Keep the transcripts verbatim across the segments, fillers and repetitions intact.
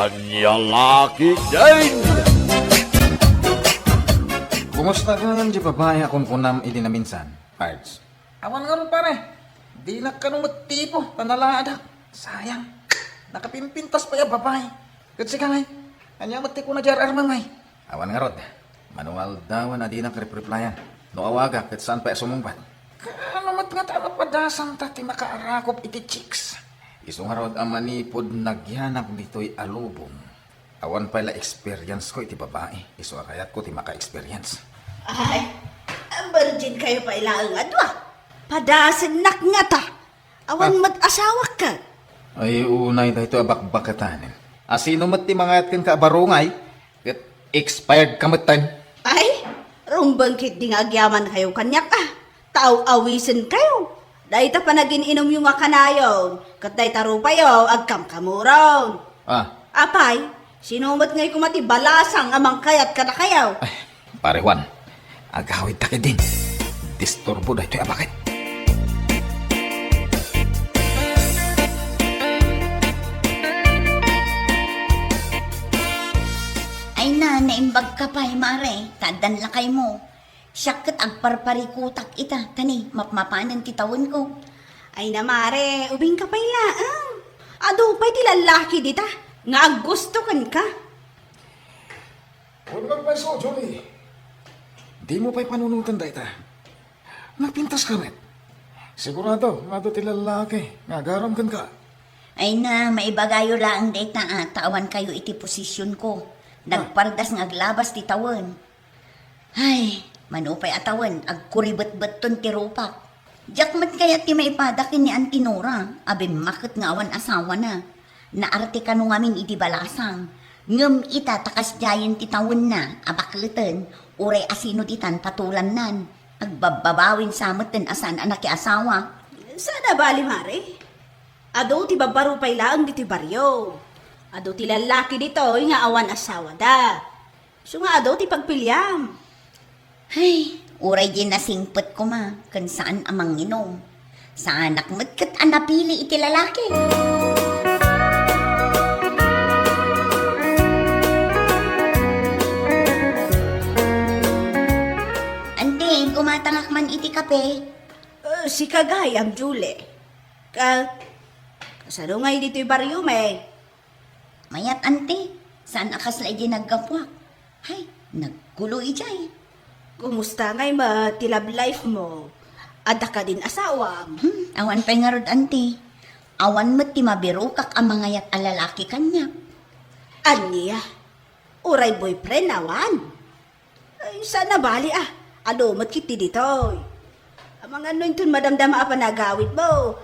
Ania la ketdin? Kumusta gayam diay babai a kunkunam idi naminsan, Pards? Awan ngarud, pare. Dinak kano met tipo ta nalaadak. Sayang. Nakapimpintas pay a babai. Ket sika ngay, ania met ti kuna diay ar-armem ngay? Awan ngarud. Mano nga aldawen a dinak rep-replyan. No awagak ket saan pay a sumungbat. Kaano met ngata a mapadasanta ti makaarakop iti chicks? Isu ngarud a manipud nagyanak ditoy a lubong. Awan pay la experience ko iti babai. Isu a kayatko ti maka-experience. Ay, virgin kayo pay laeng a dua. Padasennak ngata. Awan Ah. met asawak ket. Ay, unay daytoy a bakbaketanen. A sino met ti mangayat kenka a barungay? Ket expired ka metten. Ay, rumbeng ketdi nga agyaman kayo kaniak, a. Ta aw-awisen kayo. Dayta panagin-inumyo nga kanayon, ket dayta rupayo agkamkamuron. Ah. Apay, sino met ngay koma ti balasang a mangkayat kadakayo? Ay, Pare Juan, agawidta ketdin. Disturbo daytoy a baket. Ay na, naimbag ka pay, Mare. Taddan lakay mo. Siak ket agparparikutak ita, ta ni, mapmapanen ti tawenko. Ay na, Mare, ubing ka pay laeng. Adu pay ti lallaki dita, nga aggusto kenka. Wen, magpayso, Johnny. Dimo pay panunoten dayta. Nagpintas ka met. Sigurado, adu ti lallaki nga agaram kenka. Ay na, maibagayo laeng dayta, a, ta awan kayo iti posisyonko. Ah. Nagpardas nga aglabas ti tawen. Ay, mano pay a tawen, agkuribetbetton ti rupak. Diak met kayat ti maipada ken ni Auntie Nora, a bimmakket nga awan asawana. Naarte kano ngamin iti balasang. Ngem ita ta kasdiayen ti tawenna a baketen, uray asino ditan patulannan. Agbabbabawin sa metten a saan a nakiasawa. Saan a bali, Mare. Adu ti babbaro pay laeng ditoy barrio. Adu ti lallaki ditoy nga awan asawada. Isu nga adu ti pagpiliam. Ay, uray diay nasingpet koma ken saan a manginom. Saanak met ket a napili iti lalaki. Auntie, gumatangak man iti kape. Eh, sika gayam, Julie. Ka-, kasano ngay ditoy barrio, me? Mayat, Auntie. Saan a kasla idiay naggapuak. Hay, naggulo idiay. Kumusta ngay met ti love life mo? Adda kadin asawam? Hmm, awan pay ngarud, Auntie. Awan met ti mabirokak a mangayat a lalaki kaniak. Ania? Uray boyfriend awan? Ay, saan a bali, a. Adu met ketdi ditoy. Amangan no inton madamdama a panagawidmo,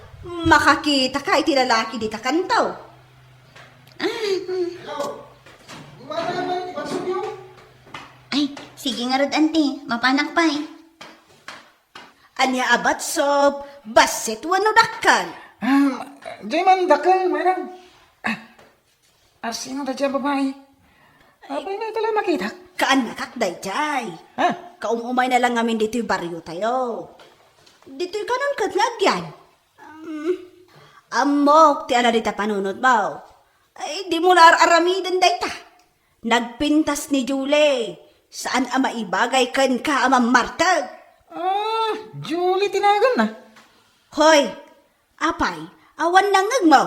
makakitaka iti lalaki dita kanto. Ah, hmm. Hello? Gumagana ba iti batsokyo? Ay, sige ngarud, Auntie. Mapanak pay. Ania a batsok, bassit wenno dakkel? Um, diay man dakkel, madam. Ah, Asino daydiay a babai? Apay nga ita la makitak? Kaannakak daydiay. Ha? Kaum-umayna la ngamin ditoy barriotayo. Ditoy kanon ket nga agyan. Um, ammok ti ala dita panunotmo. Ay, dimo la ar-aramiden dayta. Nagpintas ni Julie. Saan a maibagay kenka a mammarteg. Ah, Julie ti naganna. Hoy, apay, awan nangngegmo?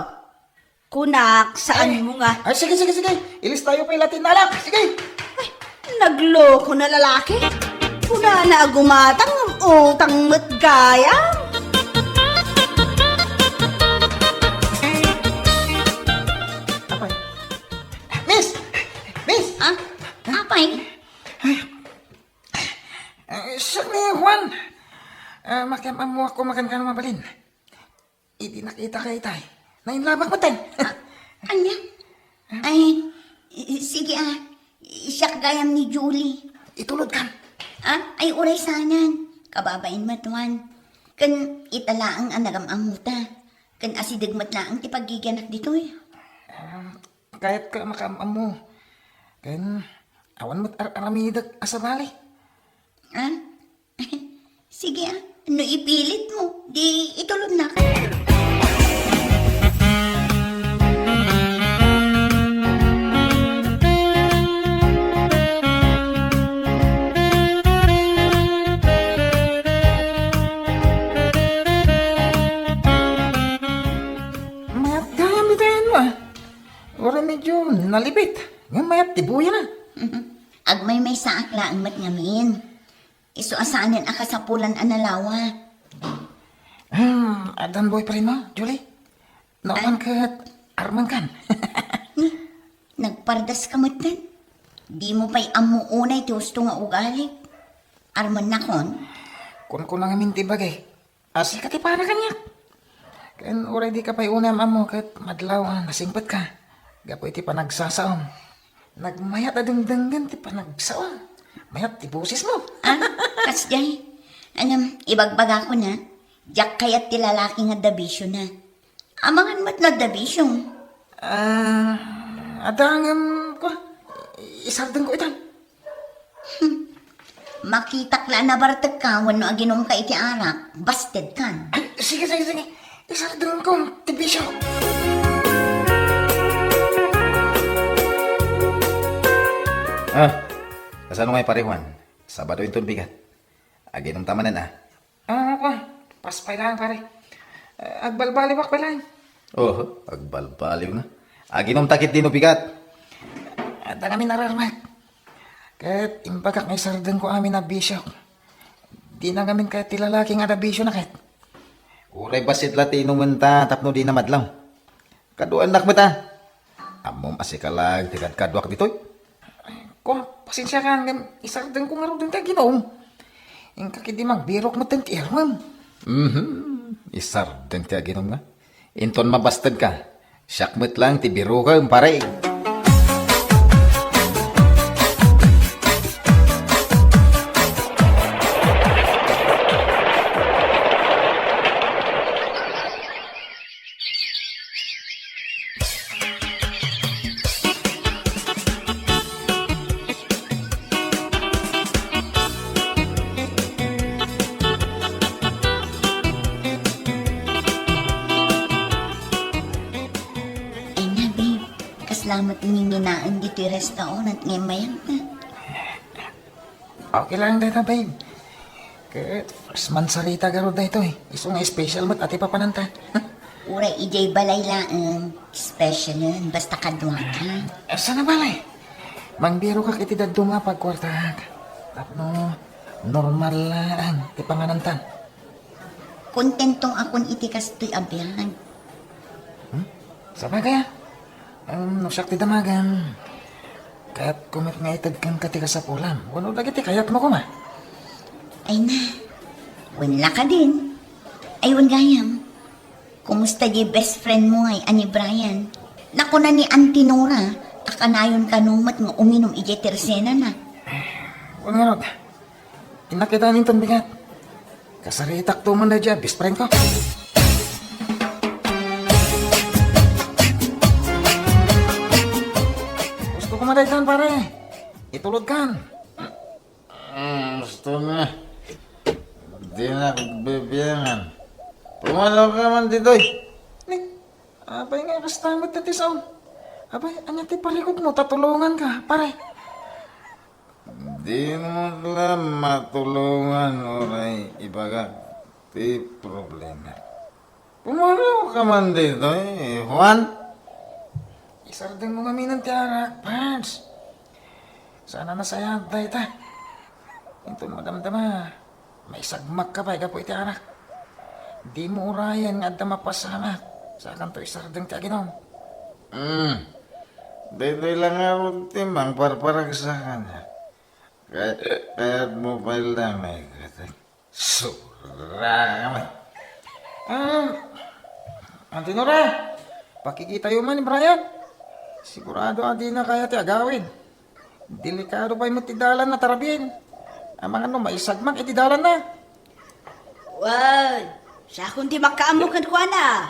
Kunak, saan mo nga? Ay, sige, sige, sige. Ilistayo pay latin na lang. Sige. Ay, nagloko na lalaki. Kunana a gumatang, utang met gayam. Apay. Miss! Miss! Ah, apay? Eh, siak ni Juan. Eh, makiam-ammoak koma kenka no mabalin. Idi nakitaka itay, nainlabak metten. Ah, ania? Ay, i-, sige, ah. Siak gayam ni Julie. Itulodkan. Ah, ay, uray saanen. Kababain met, Juan. Ken ita laeng a nagam-ammota. Ken asideg met laeng ti paggigianak ditoy. Ah, kayatka a makaam-ammo. Ken awan met ar-aramidek a sabali. Ah? Sige, ah. No ipilitmo, di itulodnak. Medyo nalipit. Ngem mayat ti buyana. Agmaymaysaak laeng met ngamin. Isu a saanen a kasapulan a nalawa. Hmm, addan boyfriend mo, Julie? Napan ket armenkan. Ni, nagpardaska metten. Dimo pay ammo unay ti husto nga ugalik. Armennakon? Kunkuna ngamin ti bagik. A, sika ti para kaniak. Ken uray dika pay unay am-ammo ket madlaw a nasingpetka gapu iti panagsasaom. Nagmayat a dengdenggen ti panagsaom. Mayat ti bosesmo. Ah, kasdiay. Ngem, ibagbagakon a, diak kayat ti lalaki nga adda bisiona. Amangan met no adda bisio. Ah, adda ngem, kua, isardengko itan. Makitak la a nabartekka wenno aginumka iti arak, bastedkan. Ay, sige, sige, sige. Isardengko ti bisio. Ah, kasano ngay, Pare Juan? Sabado inton bigat. Aginumta manen, ah. Ah, kua, paspay laeng, pare. Ah, agbalbaliwak pay laeng. Oho, agbalbaliw nga. Aginumta ketdi no bigat. Adda ngamin ararmek. Ket imbagak nga isardengko amin a bisiok. Dina ngamin kayat ti lalaki nga adda bisiona ket. Uray bassit la ti inumenta tapno dina madlaw. Kaduaennak met a. Ammom a sika laeng ti kadkaduak ditoy? Kua, pasensiakan ngem isardengko ngaruden ti aginum. Inka ketdi magbirok metten ti irmem. Mhm. Isardeng ti aginum nga. Inton mabastedka, siak met laeng ti birokem, pare. Ay na, babe. Kasla met nginginaen ditoy restaurant nga immayanna. Okay lang dayta, babe. Ket first mansarita garud daytoy. Isu nga special met a ti papananta. Uray idiay balay laeng, specialen, basta kaduaka. Asa na balay? Mangbirokak iti dadduma a pagkuartaak. Tapno normal laeng ti panganantan. Kontento akon iti kastoy a biag. Hmm? Sabagay, a. Em, no siak ti damagen, kayatko met nga itedka ti kasapulam. Wenno dagiti kayatmo koma. Ay na, wen la kadin. Ay, wen gayam. Kumusta di best friend mo ngay a ni Brian? Nakuna ni Auntie Nora, a kanayon kano met nga uminum idiay tersenana. Wen ngarud. Innak ita inton bigat. Kasaritakto man daydiay a best friend ko. Gusto ko man daytan, pare. Itulod kan. Mm, gusto na. Di na bibiangan. Pumanaw ka man ditoy. Ni, apay nga kasta met ti sao? Apay, ania ti parikutmo ta tulonganka, pare? Dimo la matulongan uray ibagak ti problema. Pumanaw ka man ditoy, Juan. Isardengmo ngamin ti arak, Pards. Saan a nasayaat dayta. Inton madamdama, maisagmakka pay gapu iti arak. Dimo urayen nga adda mapasamak. Sakanto isardeng ti aginum. Hmm. Daytoy la ngarud ti mangparparagsak kaniak. Kay-, kayatmo pay la nga ikatek. Sobra ka man. Ah, Auntie Nora, pakikitayo man ni Brian. Sigurado a dina kaya ti agawid. Delikado pay met ti dalan a tarabin. Amangan no maisagmak iti dalanna. Wen, siakon ti makaammo kenkuana.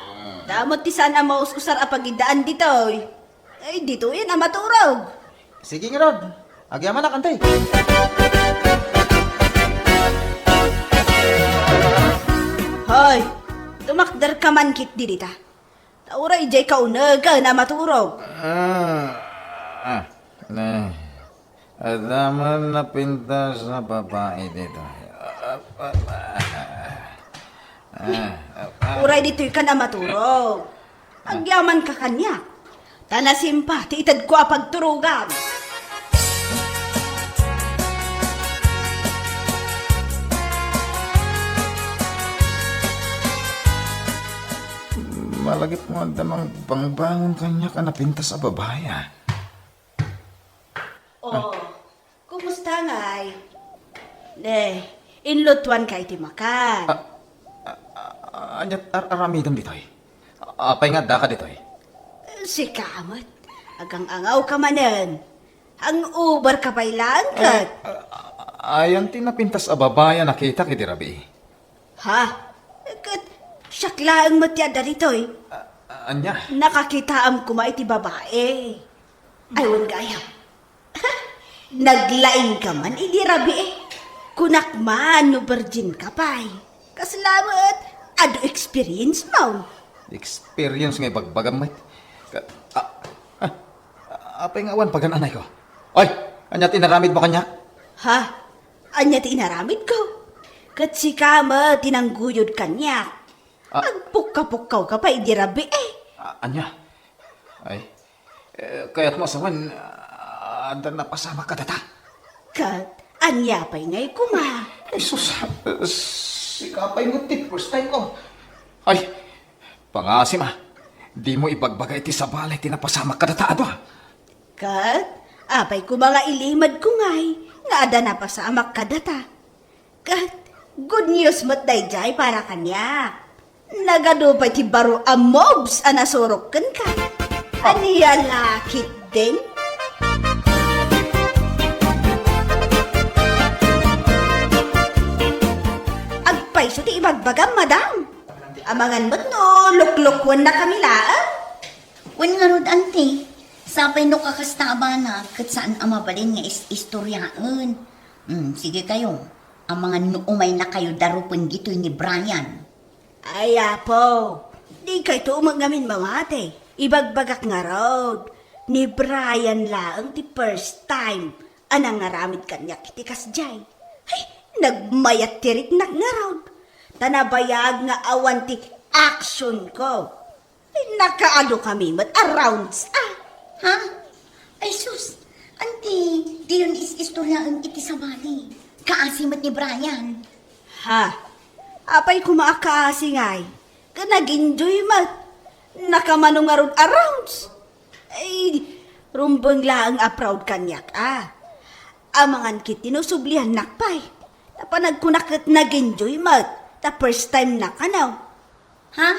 Damo ti saan a maus-usar a pagiddaan ditoy. Ay, ditoyen a maturog. Sige ngarud. Agyamanak, Auntie. Hoy, tumakder ka man ketdi dita. Ta uray idiay kaunegen a maturog. Ah, ah, ne. Adda man napintas a babai ditoy. Ah, ah, ah. Uray ditoy kan a maturog. Agyaman ka kaniak. Ta nasimpa ti itedko a pagturogan. Malagipmo adda mangbangbangon kaniak a napintas a babai, a. Oh, kumusta ngay? Ne, inlutuanka iti makan. A, a, a, ania ar-, aramidem ditoy? Apay nga addaka ditoy? Sika met, agang-angawka manen. Hangover ka pay laeng ket. A, a, ayan ti napintas a babai a nakitak idi rabii? Ha? Ket siak laeng met ti adda ditoy. A, ania? Nakakitaam koma iti babai. Ay, wen gayam. Naglaingka man idi rabii. Kunak man no virgin ka pay. Kasla met, adu experience mo. Experience nga ibagbagam met. Ka-, a, a, apay nga awan pagan-anayko? Oy, ania ti inaramidmo kaniak? Ha? Ania ti inaramidko? Ket sika met ti nangguyod kaniak. A- Agpukkapukkawka pay idi rabii. A-, ania? Ay, eh, kayatmo a sawen, a, adda napasamak kadata? Ket ania pay ngay koma? Ay, sus, sika pay met ti first time ko. Ay, pangasim a, dimo ibagbaga iti sabali ti napasamak kadata a dua. Ket apay koma nga ilimedko ngay nga adda napasamak kadata? Ket good news met daydiay para kaniak. Nagadu pay ti baro a moves a nasurok kenka. Ania la ketdin? Agpayso ti ibagbagam, madam. Amangan met no luklukennakami laeng. Wen ngarud, anti, sapay no kakasta a banag ket saan a mabalin nga is-istoriaen. Hmm, sige kayo. Amangan no umaynakayo darupen ditoy ni Brian. Ay, Apo, dikayto met ngamin mamati. Ibagbagak ngarud, ni Brian laeng ti first time a nangaramid kaniak iti kasdiay. Ay, nagmayat ti riknak ngarud. Ta nabayag nga awan ti action ko. Ay, nakaadukami met a rounds, a. Ha? Ay, sus! Anti, diyon is-istoriaen iti sabali. Kaasi met ni Brian. Ha? Apay koma a kaasi ngay? Ket nag-enjoy met. Nakamano ngarud a rounds? Ay, rumbeng laeng a proud kaniak, a. Amangan ketdi no subliannak pay. Ta panagkunak ket nag-enjoy met. Ta first time na kano. Ha?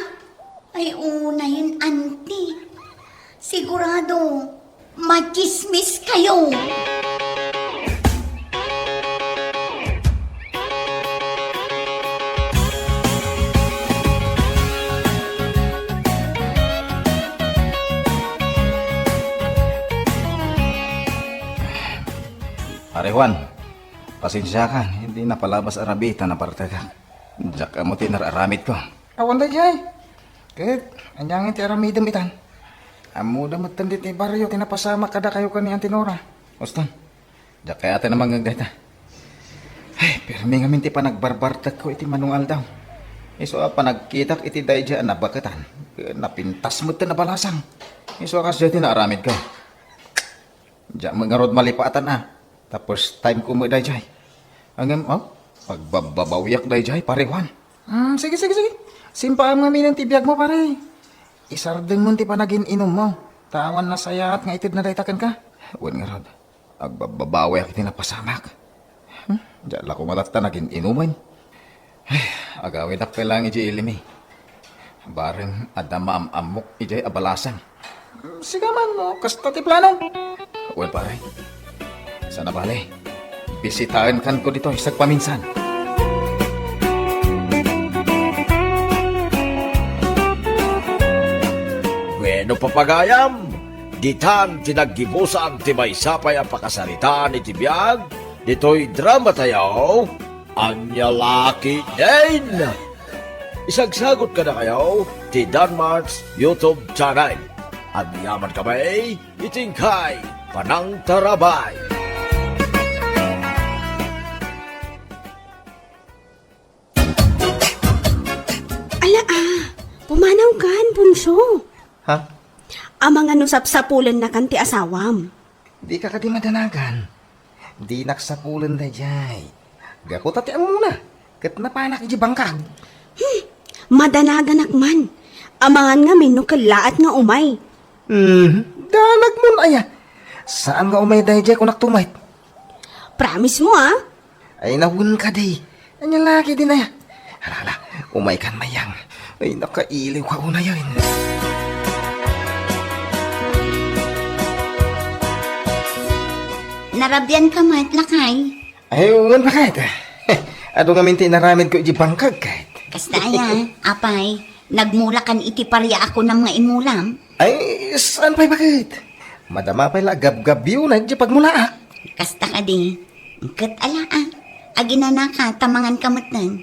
Ay, unayen, anti. Sigurado, machismis kayo. Pare Juan, pasensiakan, hindi napalabas a rabii ta nabartekak. Diak ammo ti nar-aramidko. Awan daydiay. Ket, ania ngay ti aramidem itan? Ammoda metten ditoy barrio ti napasamak kadakayo ken ni Auntie Nora. Uston, diak kayat a mangngeg dayta. Ay, pirmi ngamin ti panagbarbartekko iti mano nga aldaw. Isu a panagkitak iti daydiay a nabaketan, napintas metten a balasang. Isu a kasdiay ti naaramidko. Diak met ngarud malipatan a. Ta first time ko met daydiay. Ngem, oh, agbabbabawiak daydiay, Pare Juan. Hmm, sige, sige, sige. Simpaam ngaminen ti biagmo, pare. Isardengmon ti panagin-inummo. Ta awan nasayaat nga itedna dayta kenka. Wen ngarud, agbabbabawiak iti napasamak. Hmm, diak la koma latta nagin-inumen. Ay, agawidak pay laeng idiay ilim. Bareng adda maam-ammok idiay a balasang. Sika man no kasta ti plano. Wen, pare. Sana bale, bisitaenkanko ditoy sagpaminsan. Bueno, papagayam, ditan ti naggibusan ti maysa pay a pakasaritaan iti biag ditoy drama tayo. Ania la ketdin? Isagsagot kadakayo ti Danmart's YouTube channel. Agyaman kami iti inkay panangtarabay. Ala, a, pumanawkan, Bunso. Ha? Amangan no sapsapulennakan ti asawam. Dika kadi madanagan. Dinak sapulen daydiay. Gapu ta ti ammona, ket napanak iti bangkag. Hmm, madanaganak man. Amangan ngamin no kellaat nga umay. Hmm, danagmon aya. Saan nga umay daydiay, kunak tumayt. Promise mo, ah? Ay, nawen kadi. Anya laki din aya. Hala, hala, umay kan, Mayang. Ay, nakailiw ka unayen. Narabian ka met, lakay? Ay, wen pa ket. Adu ngamin ti inaramid ko iti bangkag ket. Kasta aya, apay, nagmulakan iti paria a kunam nga imulam? Ay, saan pay baket? Madama pay la gabgabio na iti pagmulaak. Kasta kadi, ket ala a, aginanaka, ta mangan ka metten.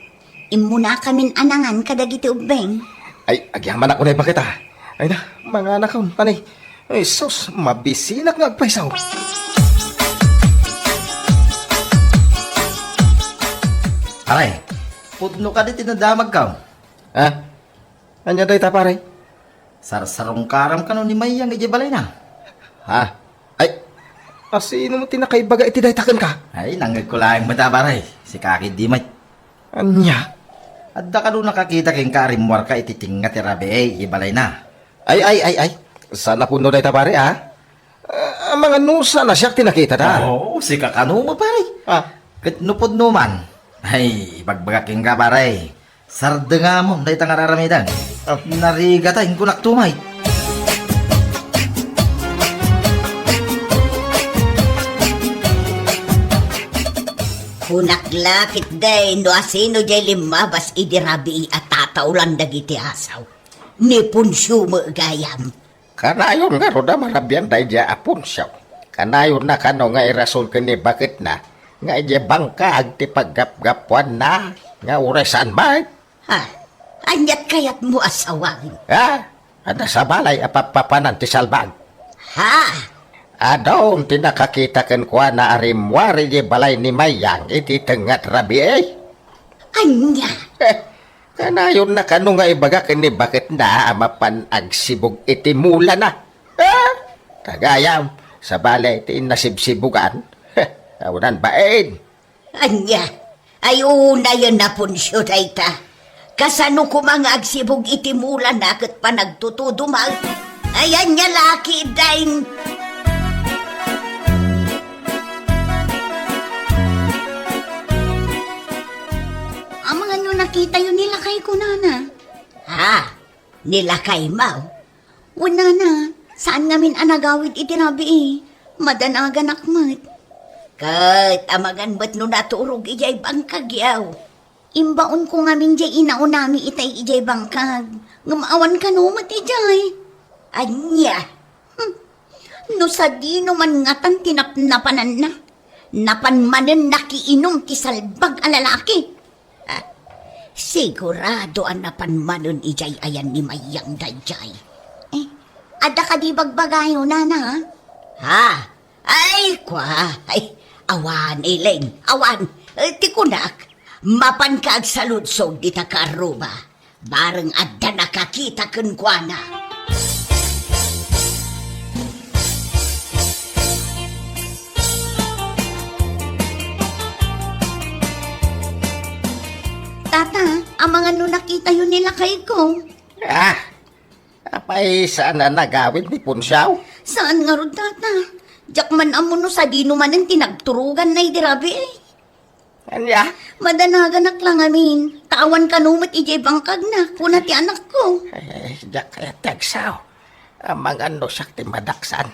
Immunakamin a nangan kadagiti ubbing. Ay, agyamanak unay baket a. Ay na, manganakon, panay. Ay, sus, mabisinak nga agpayso. Aray, pudno kadi ti nadamagko. Ha? Ania dayta, pare? Sarsarungkaram kano ni Mayang idiay balayna. Ha? Ay, asino ti nakaibaga iti dayta kenka? Ay, nangngegko laeng met a, pare. Sika ketdi met. Ania? Adda kano nakakita kenka a rimmuarka iti tengnga ti rabii idiay balayna? Ay, ay, ay, ay. Saan a pudno dayta, pare, a? Ah, amangan no saan a siak ti nakitada. Oo, sika kano met, pare. Ah. Ket no pudno man, ay, ibagbagak kenka, pare. Sardengamon dayta nga ar-aramidem. Ah. Narigata, inkunak tumayt. Kunak la ketdi no asino diay limmabas idi rabii a tataolan dagiti asaw. Ni Poncio met gayam. Kanayon ngarud a marabian daydiay a Poncio. Kanayonna kano nga irason ken ni baketna nga idiay bangkag ti paggapgapuanna nga uray saan met? Ha? Aniat kayatmo a sawen? Ha? Adda sa balay a pappapanan ti salbag. Ha? Adun ti nakakita kenkuana a rimmuar idiay balay ni Mayang iti tengnga ti rabii? Ania? Eh, kanayonna kano nga ibaga ken ni baketna a mapan agsibug iti mulana. Ah, ta gayam, sabali ti innasibsibugan. Awanan bain. Ania? Ay, unayen a Poncio dayta. Kasano koma nga agsibug iti mulana ket panagtutuduma? Ay, ania la ketdin? Amangan no nakitayo ni lakay kunana. Ha? Ni lakaymo? Wen nana, saan ngamin a nagawid iti rabii. Madanaganak met. Ket amangan met no naturog idiay bangkagyo. Imbaonko ngamin diay inaunami itay idiay bangkag. Ngem awan kano met idiay. Ania? Hmm. No sadino man ngatan ti napnapananna, napan manen nakiinum ti salbag a lalaki. Ah, sigurado a napan manen idiay ayan ni Mayang daydiay. Eh, adda kadi bagbagayo, nana? Ha? Ay, kua. Ay, awan, Elaine. Awan. Eh, ti kunak, mapanka agsaludsod dita kaarruba. Bareng adda nakakita kenkuana. Tata, amangan no nakitayo ni lakayko. Ah, apay saan a nagawid ni Poncio? Saan ngarud, tata? Diak man ammo no sadino manen ti nagturoganna idi rabii. Ania? Madanaganak la ngamin. Ta awan kano met idiay bangkagna, kuna ti anakko. Eh, diak kayat ti agsaw. Amangan no siak ti madaksan.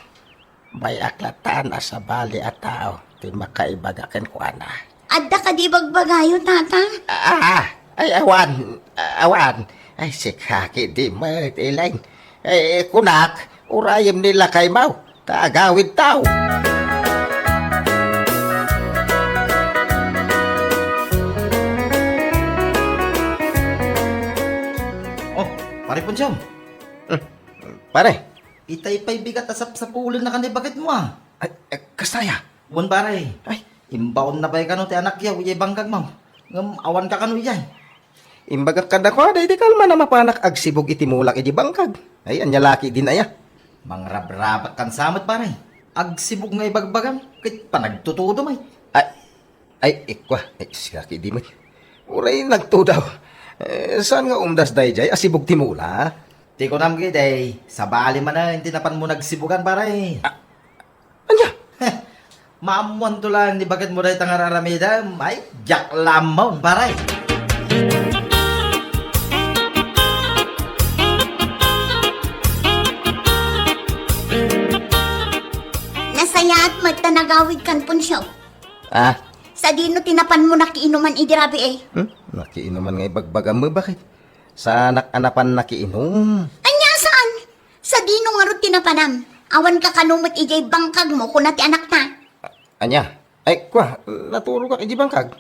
Bay-ak latta a sabali a tao ti makaibaga kenkuana. Adda kadi bagbagayo, tata? Ah, ay, awan, awan. Ay, sika ketdi met, Elaine. Eh, kunak, urayem ni lakaymo ta agawidtayo. Oh, Pare Poncio. Hmm, pare. Itay pay bigat a sapsapulennakan ni baketmo, ah. Ay, eh, kasta aya? Wen, pare. Ay. Imbaonna pay kano ti anakyo idiay bangkagmo. Ngem awanka kano idiay. Imbagak kadakuada idi kalman a mapanak agsibug iti mulak idiay bangkag. Ay, ania la ketdin aya? Mangrabrabak kan sa met, pare. Agsibug nga ibagbagam, ket panagtutudo met. Ay, ay, ikwa, ay, siak idi met. Uray nagtudaw. Eh, saan nga umdas daydiay a sibug ti mula? Ti kunam gaydi, sabali manen ti napanmo nagsibugan, pare. Ah, ania? Heh, maammoanto laeng ni baketmo dayta nga ar-aramidem. Ay, diak la ammo, pare. Nasayaat met ta nagawid kan Poncio. Ah? Sadino ti napanmo nakiinuman idi rabii? Hmm? Nakiinuman nga ibagbagam met, baket? Saanak a napan nakiinum. Ania, saan? Sadino ngarud ti napanam? Awan ka kano met idiay bangkagmo, kuna ti anakta. Ania? Ay, kwa, naturogak idiay bangkag.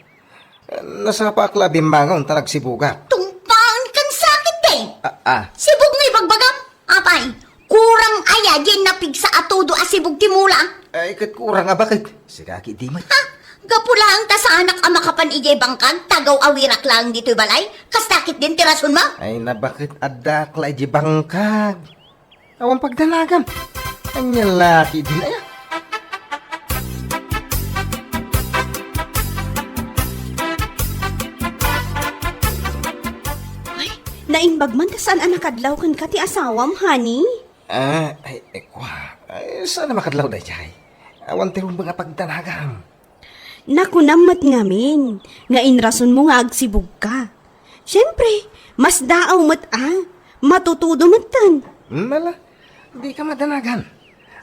Nasapaak la a bimmangon ta nagsibugak. Tungpaenkan sakit, eh. Ah, ah. Sibug nga ibagbagam? Apay, kurang aya diay napigsa a tudo a sibug ti mula? Ay, ket kurang a baket. Sigaki di met. Ha? Gapu laeng ta saanak a makapan idiay bangkag, ta agaw-awirak laeng ditoy balay? Kasta ketdin ti rasonmo? Ay, nabaket, addaak la idiay bangkag. Awan pagdanagam. Ania la ketdin aya? Ay, naimbag man ta saan a nakadlaw kenka ti asawam, honey? Ah, ay, ay, kwa. Ay, saan a makadlaw daydiay? Awan ti rumbeng a pagdanagam. Nakunam met ngamin nga inrasonmo nga agsibugka. Siempre, masdaaw met a, matutudo metten. Nala, dika madanagan.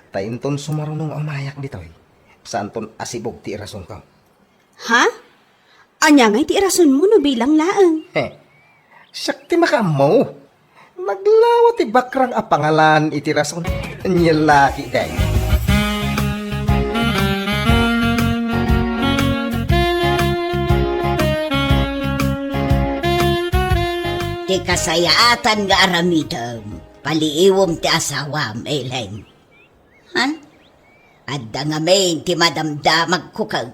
Ta inton sumaruno nga umayak ditoy, saanton a sibug ti irasonko. Ha? Ania ngay ti irasonmo no bilang laeng? Heh, siak ti makaammo. Naglawa ti bakrang a pangalan iti rason. Ania la ketdin. Ti kasayaatan nga aramidem, paliiwem ti asawam, Ellen. Ha? Adda ngamin ti madamdamagko ket.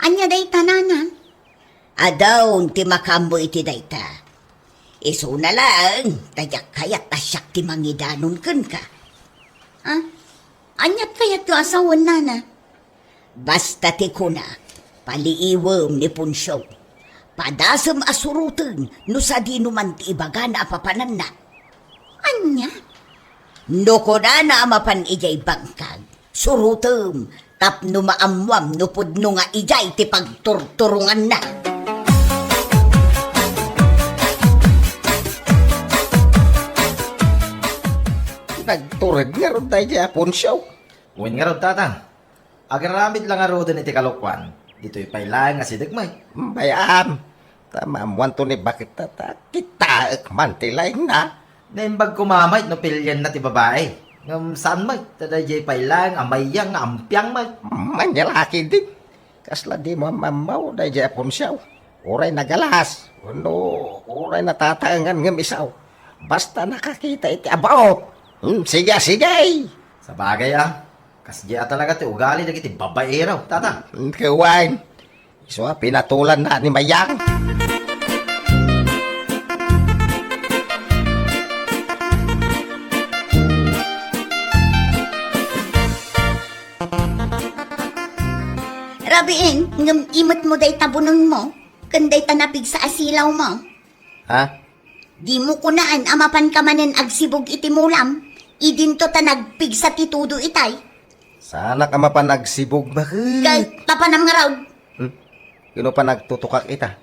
Ania dayta, nana? Adun ti makaammo iti dayta. Isuna laeng, ta diak kayat a siak ti mangidanon kenka. Ah? Aniat kayatyo a sawen, nana? Basta ti kunak, paliiwem ni Poncio. Padasem a suroten no sadino man ti ibagana a papananna. Ania? No kunana a mapan idiay bangkag, surotem tapno maammuam no pudno nga idiay ti pagturturonganna. Nagtureg ngarud daydiay a Poncio. Wen ngarud, tata. Agaramid la ngaruden iti kalokuan. Ditoy pay laeng a sideg met. Bay-am, ta maammoanto ni baket ta, ta kitaek man ti laingna. Naimbag koma met no pilienna ti babai. Ngem saan met, ta daydiay pay laeng a mayang nga ampiang met. Ania la ketdin. Kasla dimo ammaw daydiay a Poncio. Uray nagalas, wenno uray natataengan ngem isaw. Basta nakakita iti abaot. Hmm, sige, sige. Sabagay a, kasdiay a talaga ti ugali dagiti babaero, tata. Hmm, ket wen. Isu a pinatulanna ni mayang. Rabiin, ngem imetmo dayta bunengmo, ken dayta napigsa a silawmo. Ha? Dimo kunaan a mapanka manen agsibug iti mulam, idinto ta nagpigsa ti tudo itay. Saanak a mapan agsibug, baket? Ket papanam ngarud. Hmm? Ket no panagtutukak ita,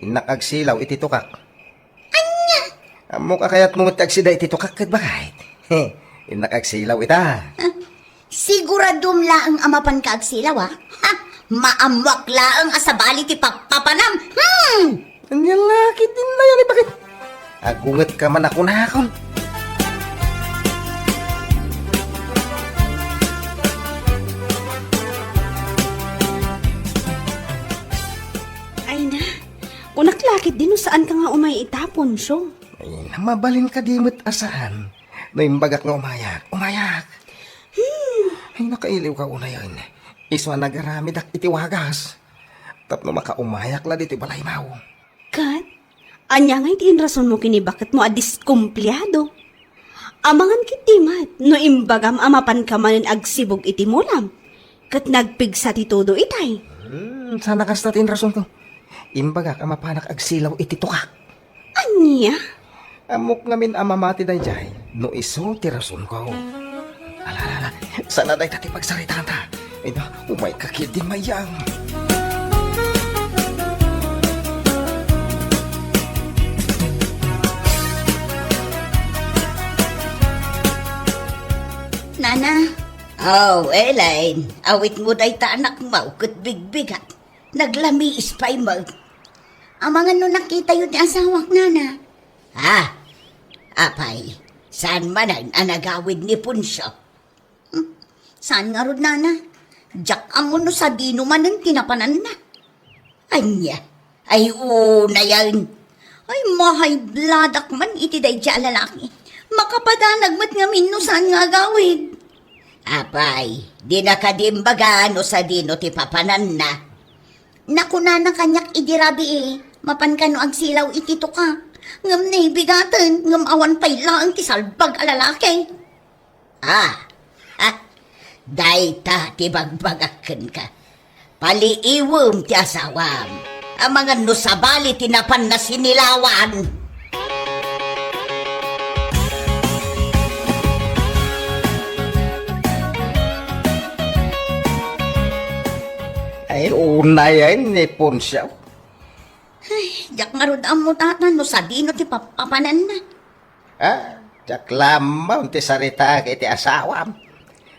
innak agsilaw iti tukak. Ania? Ammok a kayatmo met ti agsida iti tukak ket baket. Innak agsilaw ita. Ah, siguradom laeng a mapanka agsilaw, a? Ha? Maammoak laeng a sabali ti pappapanam. Hmm! Ania la ketdin aya ni baket? Agungetka man a kunakon. Ay na, kunak la ketdin no saanka nga umay ita, Poncio. Ay, mabalin kadi met a saan. No imbagak nga umayak, umayak. Hmm. Ay, nakailiwka unayen. Isu a nagaramidak iti wagas. Tapno makaumayak la ditoy balaymo. Ket, ania ngay ti inrasonmo ken ni baketmo a diskumpliado? Amangan ketdi met no imbagam a mapanka manen agsibug iti mulam, ket nagpigsa ti todo itay. Hmm, sana kasta ti inrasonko. Imbagak a mapanak agsilaw iti tukak. Ania? Ammok ngamin a mamati daydiay no isu ti rasonko. Ala, ala, ala. Sana dayta ti pagsaritaanta. Ida, umayka ketdi, Mayang. Nana. Oh, Elaine, awitmo dayta anakmo ket bigbigat. Naglamiis pay met. Amangan no nakitayo ti asawak, nana. Ha? Apay, saan manen a nagawid ni Poncio? Hmm, saan ngarud, nana? Diak ammo no sadino manen ti napananna. Ania? Ay, unayen. Ay, mahaybladak man iti daydiay a lalaki. Makapadanag met ngamin no saan nga agawid. Apay, dina kadi imbaga no sadino ti papananna? Nakunana kaniak idi rabii, mapan kano agsilaw iti tukak. Ngem naibigaten, ngem awan pay laeng ti salbag a lalaki. Ah, ah, dayta ti bagbagak kenka. Paliiwem ti asawam. Amangan no sabali ti napanna sinilawan. Ay, unayen ni Poncio. Ay, diak ngarud ammo, tata, no sadino ti papapananna. Ah, diak lamon ti saritaak iti asawam.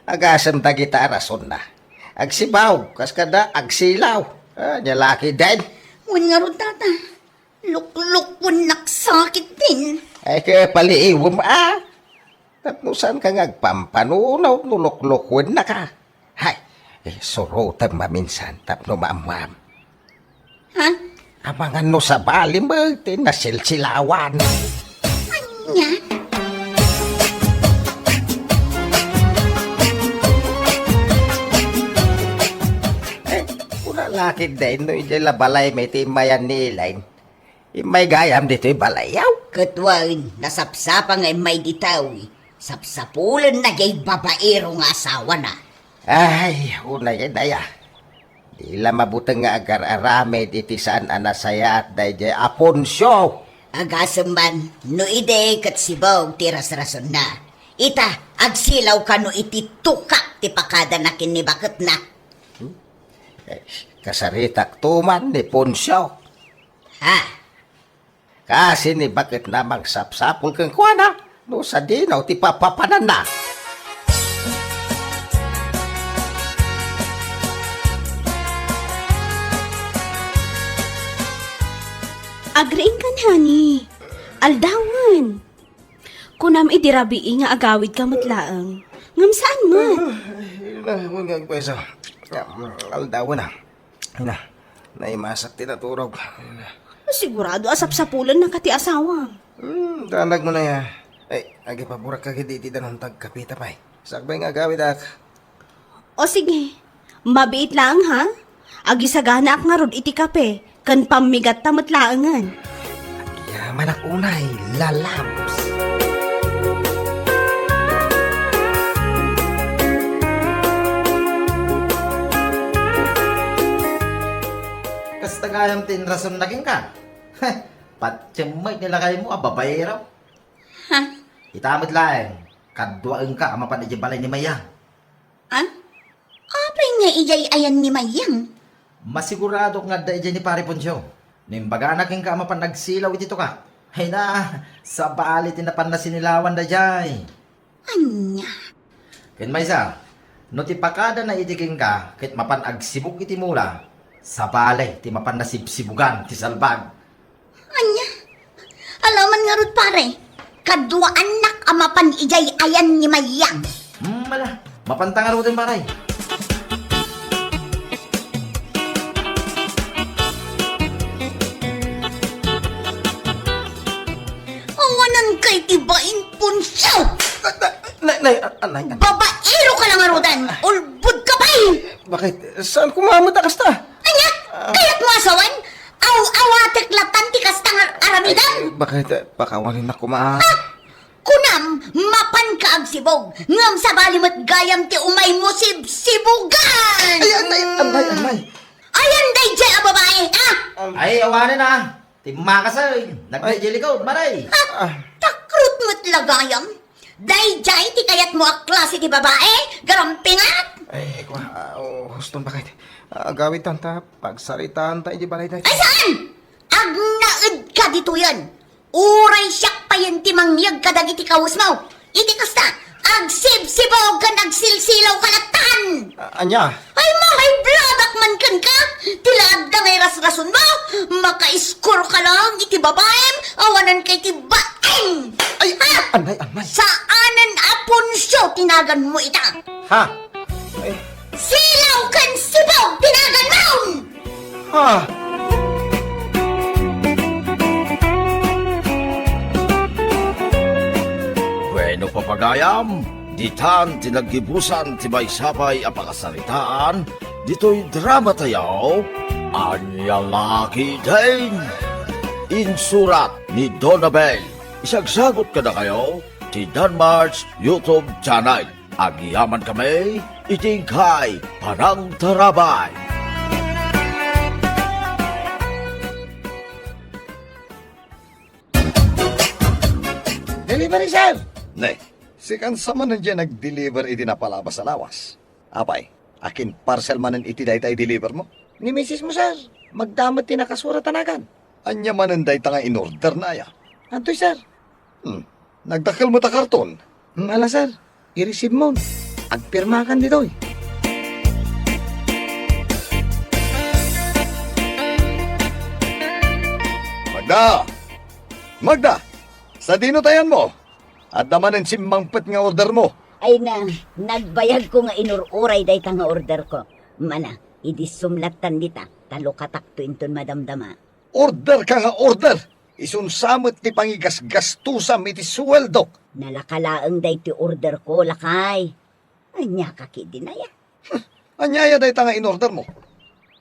Agasem dagita a rasonna. Agsibaw, kas kada agsilaw. Ah, nia la ketdin. Wen ngarud, tata. Luklukwennak sakit din. Ay, kaya paliiwem, ah. Tapno saanka nga agpampanunaw no luklukuennaka. Hay, eh, surotem maminsan tapno maammuam. Ha? Amangan no sabali met ti nasilsilawan. Ania? Eh, kuna la ketdin no idiay la balay met ti immayan ni Elaine. Immay gayam ditoy balayyo. Ket wen, nasapsapa nga immay ditoy, sapsapulenna diay babaero nga asawana. Ay, unayen aya. Di la mabuteng nga agar-aramid iti saan a nasayaat daydiay a Poncio. Agasem man, no idi ket sibug ti rasrasonna. Ita, agsilaw kano iti tukak ti pakadana ken ni baketna. Hmm? Eh, kasaritak to man ni Poncio. Ha? Kasi ni baketna mangsapsapul kenkuana, no sadino ti papapananna. Agriingkan, honey. Aldawen. Kunam idi rabii nga agawidka met laeng. Ngem saan met? Ay, na, huwag nga agpayso. Aldawen na. Ay na, naimasak ti naturog. Ay na. Sigurado a sapsapulennaka ti asawam. Hmm, danag mo na ya. Ay, agipaburak ka gidi iti danum ti agkapita pay. Sakbay nga agawidak. O sige, mabiit laeng ha? Agisaganaak ngarud iti kape, ken pammigatta met laengen. Agyamanak unay, lalabs. Kasta gayam ti inrasonna kenka. Patiem met ni lakaymo a babaero. Ha? Ita met laeng, kaduaenka a mapan idiay balay ni Mayang. Ah? Apay nga idiay ayan ni Mayang? Masiguradok nga adda idiay ni Pare Poncio. No imbagana kenka a mapan agsilaw iti tukak. Ay na, sabali ti napanna sinilawan daydiay. Ania? Ken maysa, no ti pakadana iti kenka ket mapan agsibug iti mula, sabali ti mapanna sibsibugan ti salbag. Ania? Alaman ngarud, pare, kaduaannak a mapan idiay ayan ni Mayang. Hmm, ala, mapanta ngaruden, pare. Awanan kay ti bain, Poncio! Nay, nay, ah, nay, ah. Babaero ka lang ngaruden! Ulbod ka pay! Bakit? Saan ko mamata kasta? Ania? Ah. Kayat mo asawen? Aw-awatek latan ti kasta nga aramidem. Ay, bakit, eh, pakawanin na kuma? Ah! Kuna, Mapanka agsibog, ngem sabali met gayam ti umaymo sibsibogan! Ay, ay, ay, ay, ay, ay. Ayan daydiay a babae, ah! Ay, awanen, ah. Timmakasay. Nagdaydiay likod, maray. Ah, takrot met la gayam. Daydiay ti kayatmo a klase ti babae, garampingat! Ay, kua, ah, oh, huston bakit? Ah, agawidtan ta, pagsaritaan ta iti balay dayta. Ay, saan? Agnaedka ditoyen. Uray siak payen ti mangyeg kadagiti kawesmo. Iti kasta, agsibsibog ken agsilsilaw ka lattan. A-, ania? Ay, ma-high blood-ak man kenka. Ti la adda nga irasrasonmo, maka-score ka lang iti babaem, awanan ka iti baeng. Ay, ha? Anay, anay. Saanen a punsio ti naganmo ita. Ha? Ay. Silaw ken sibog ti naganmo! Ha? Bueno, papagayam, ditan ti naggibusan ti maysa pay a pakasaritaan ditoy drama tayo, Ania La Ketdin. Insurat ni Donabel. Isagsagot kadakayo ti Danmar's YouTube channel. Agyamankami iti inkay panangtarabay. Delivery, sir! Ne, sikan sa manen diay nag-deliver iti napalabas a lawas. Apay, akin parcel manen iti dayta i-deliver mo? Ni misis mo, sir. Magdamag ti nakasurat a nagan. Ania manen dayta nga in-order na aya? Antoy, sir? Hmm. Nagdakkel met a karton. Hmm, ala, sir. I-receive mo. Agpirmakan ditoy. Magda! Magda! Sadino tayan mo? Adda manen simmangpet nga order mo. Ay na, nagbayagko nga inur-uray dayta nga order ko. Mana, idi sumlattan dita, ta lukatakto inton madamdama. Order ka nga order! Isunsa met ti pangigasgastusam iti suweldok. Nalaka laeng daytoy order ko, lakay. Ania ka ketdin aya? Huh, ania aya dayta nga in-order mo?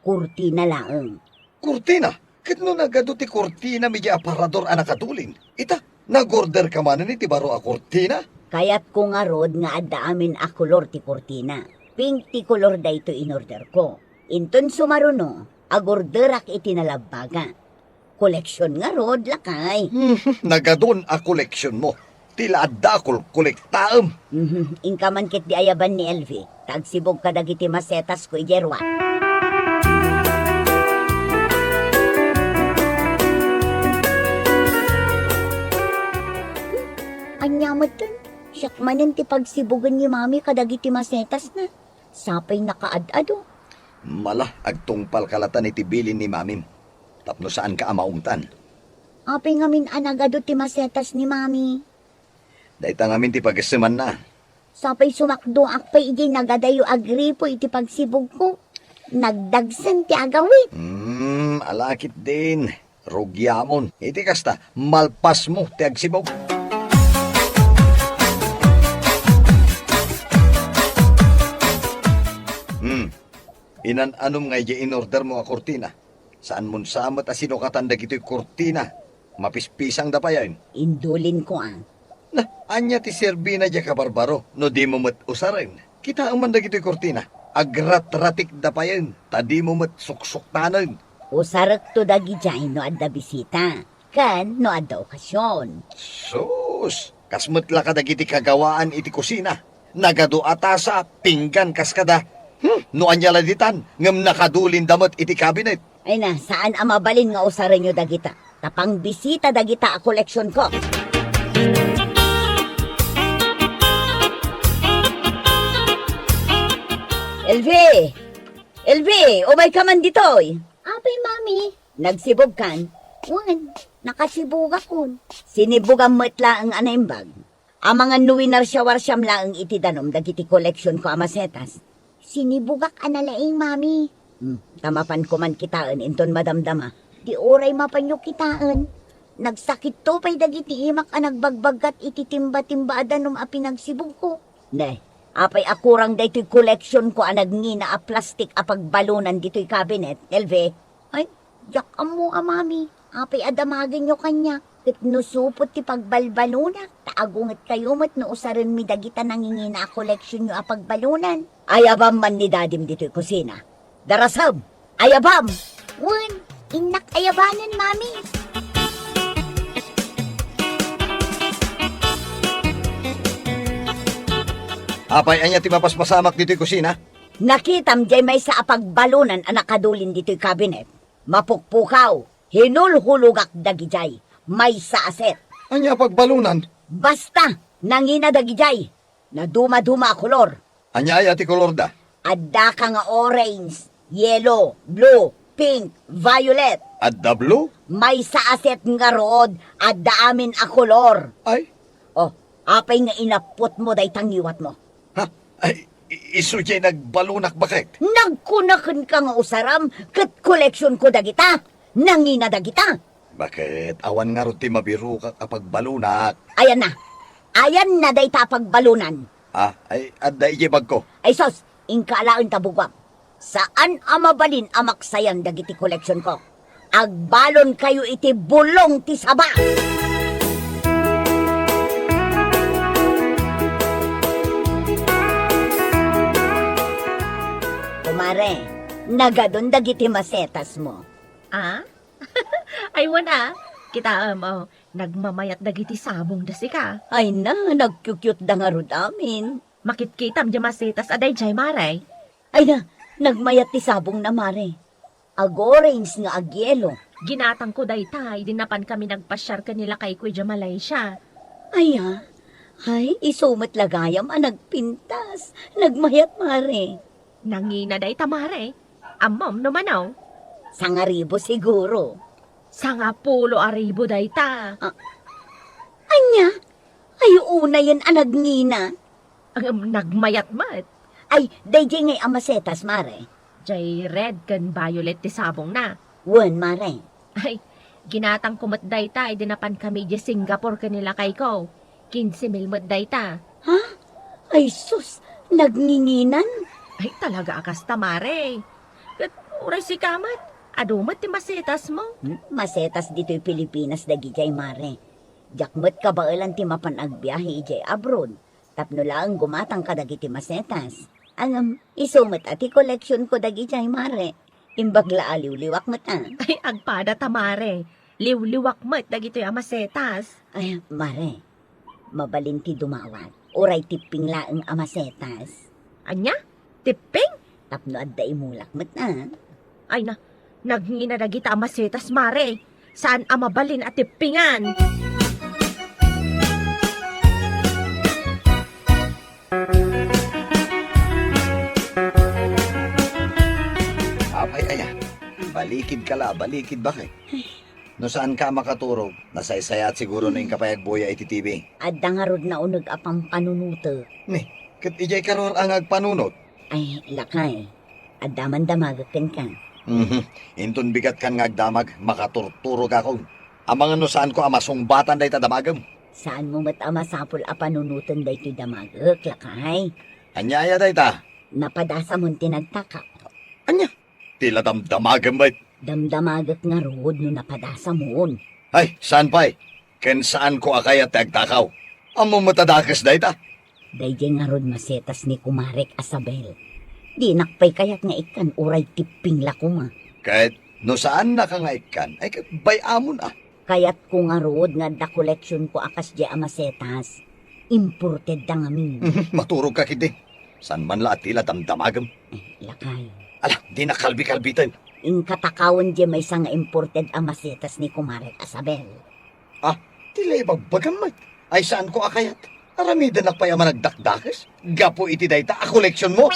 Kurtina laeng. Kurtina? Ket no nagadu ti kurtinam idiay aparador a nakadulin, ita, nag-order ka manen iti baro a kurtina? Kayatko ngarud nga adda amin a kolor ti kurtina. Pink ti kolor daytoy in-order ko. Inton sumaruno, ag-orderak iti nalabbaga. Koleksion ngarud, lakay. Nagadun a koleksionmo. Ti la adda a kolkolektaem. Mhm. Inka man ketdi ayaban ni Elvi. Ta agsibog kadagiti masetasko idiay ruar. Ania metten? Siak manen ti pagsibogen ni Mami kadagiti masetasna. Sapay nakaad-ado. Mala, agtungpalka latan iti bilin ni Mamim. Tapno saanka a maungtan. Apay ngamin a nagadu ti masetas ni Mami? Dayta ngamin ti pagessemanna. Sapay sumakdoak pay idiay nagadayo a gripo iti pagsibogko. Nagdagsen ti agawid. Hmm, ala ketdin. Rugiamon. Iti kasta, malpasmo ti agsibog. Hmm. Inan-anom nga idiay in-ordermo a kurtina. Saanmon sa met a sinukatan dagitoy kurtina. Mapispisangda payen. Indulinko a. Na, ania ti serbina diay kabarbaro no dimo met usaren? Kitaem man dagitoy kurtina. Agratratikda payen, ta dimo met suksuktanen. Usarekto dagidiay no adda bisita, ken no adda okasion. Sus! Kas met la kadagiti kagawaan iti kusina. Nagadu a tasa, pinggan kaskada. Hmm, no ania la ditan, ngem nakadulinda met iti kabinet. Ay na, saan a mabalin nga usarenyo dagita. Ta pangbisita dagita a koleksionko. Elvi! Elvi, umayka man ditoy. Apay, Mami? Nagsibogkan? Wen, nakasibogakon. Sinibogam met laeng a naimbag. Amangan no winarsiawarsiam laeng iti danum dagiti koleksionko a masetas. Sinibogak a nalaing, Mami. Hmm, ta mapanko man kitaen inton madamdama. Di uray mapanyo kitaen. Nagsakitto pay dagiti imak a nagbagbaggat iti timba-timba a danum a pinagsibogko. Ne, apay a kurang daytoy koleksionko a nagngina a plastik a pagbalonan ditoy kabinet, Elvi? Ay, diak ammo a, Mami. Apay a damagenyo kaniak? Ket no supot ti pagbalbalonak, ta agungetkayo met no usarenmi dagita nangingina a koleksionyo a pagbalunan. Ayabam man ni Dadim ditoy kusina. Darasem! Ayabam! Wen, innak ayabanen, Mami. Apay, ania ti mapaspasamak ditoy kusina? Nakitam diay maysa a pagbalunan a nakadulin ditoy kabinet. Mapukpukaw, hinulhulogak dagidiay maysa a set. Ania a pagbalunan? Basta, nangina dagidiay. Nadumaduma a kolor. Ania aya ti kolorda? Adda ka nga orange, yellow, blue, pink, violet. Adda blue? Maysa a set ngarud, adda amin a kolor. Ay? Oh, apay nga inappotmo dayta ngiwatmo? Ha? Ay, i-, isu diay nagbalunak, baket? Nagkuna kenka nga usaram ket koleksionko dagita. Nangina dagita. Baket, awan ngarud ti mabirokak a pagbalunak. Ayanna. Ayanna dayta a pagbalunan. Ah, ay, adda idiay bagko. Ay sus, inka alaen ta buguam. Saan a mabalin a maksayan dagiti koleksionko. Agbalonkayo iti bulong ti saba. Kumare, nagadun dagiti masetasmo. Ah? Ay, wen a. Kitaem, oh, nagmamayat dagiti sabongda sika. Ay na, nagkyukyutda ngarud amin. Makitkitam diay masetas a daydiay, mare. Ay na, nagmayat ti sabongna, mare. Ag-orange nga agyelo. Ginatangko dayta idi napankami nagpasiar ken ni lakayko idiay Malaysia. Aya? Ay, isu met la gayam a nagpintas. Nagmayat, mare. Nangina dayta, mare. Ammom no mano? Sangaribu siguro. Sangapulo a ribu dayta. Ah, ania? Ay, unayen a nangina. Ngem nagmayat met. Ay, daydiay ngay a masetas, mare. Jay red ken violet ti sabongna. Wen, mare. Ay, ginatangko met dayta idi napankami idiay Singapore ken ni lakayko. Kinse mil met dayta. Ha? Ay sus, nagnginginan? Ay, talaga a kasta, mare. Ket uray sika met, adu met ti masetasmo. Hmm? Masetas ditoy Pilipinas dagidiay, mare. Diak met kabaelan ti mapan agbiahe idiay abroad. Tapno laeng gumatang kadagiti masetas. Ngem, isu met a ti koleksionko dagidiay, mare. Imbag la a liwliwak met a. Ay, agpada ta, mare. Liwliwak met dagitoy a masetas. Ay, mare, mabalin ti dumawat. Uray tipping laeng a masetas. Ania? Tipping? Tapno adda imulak met a. Ay na, nagngina dagita a masetas, mare. Saan a mabalin a tippingan. Apay aya, balikid ka la, balikid, baket. No saanka a makaturog, nasaysayaat siguro no inka pay agbuya iti T V. Adda ngarud nauneg a pampanunotek. Ni, ket idiay karor a nga agpanunot? Ay, lakay, adda man damagek kenka. Mhm. Inton bigatkan nga agdamag, makaturturogakon. Amangan no saanko a masungbatan dayta damagem. Saanmo met a masapul a panunoten daytoy damagek, lakay. Ania aya dayta? Napadasamon ti nagtakak. Ania? Ti la damdamagem met. Damdamagek ngarud no napadasamon. Ay, saan pay? Ken saanko a kayat ti agtakaw. Ammom met a dakes dayta. Daydiay ngarud masetas ni kumarek a Sabel. Dinak pay kayat nga ikkan uray tipping la koma. Ket no saannaka nga ikkan, ay ket bay-amon a. Kayatko ngarud nga adda koleksionko a kasdiay a masetas. Imported da ngamin. Maturogka ketdi. Saan man la a ti la damdamagem? Eh, lakay. Ala, dina kalbi-kalbiten. Inka takawen diay maysa nga imported a masetas ni kumarek a Sabel. Ah, ti la ibagbagam met. Ay, saanko a kayat. Aramidennak pay a managdakdakes gapu iti dayta a koleksionmo.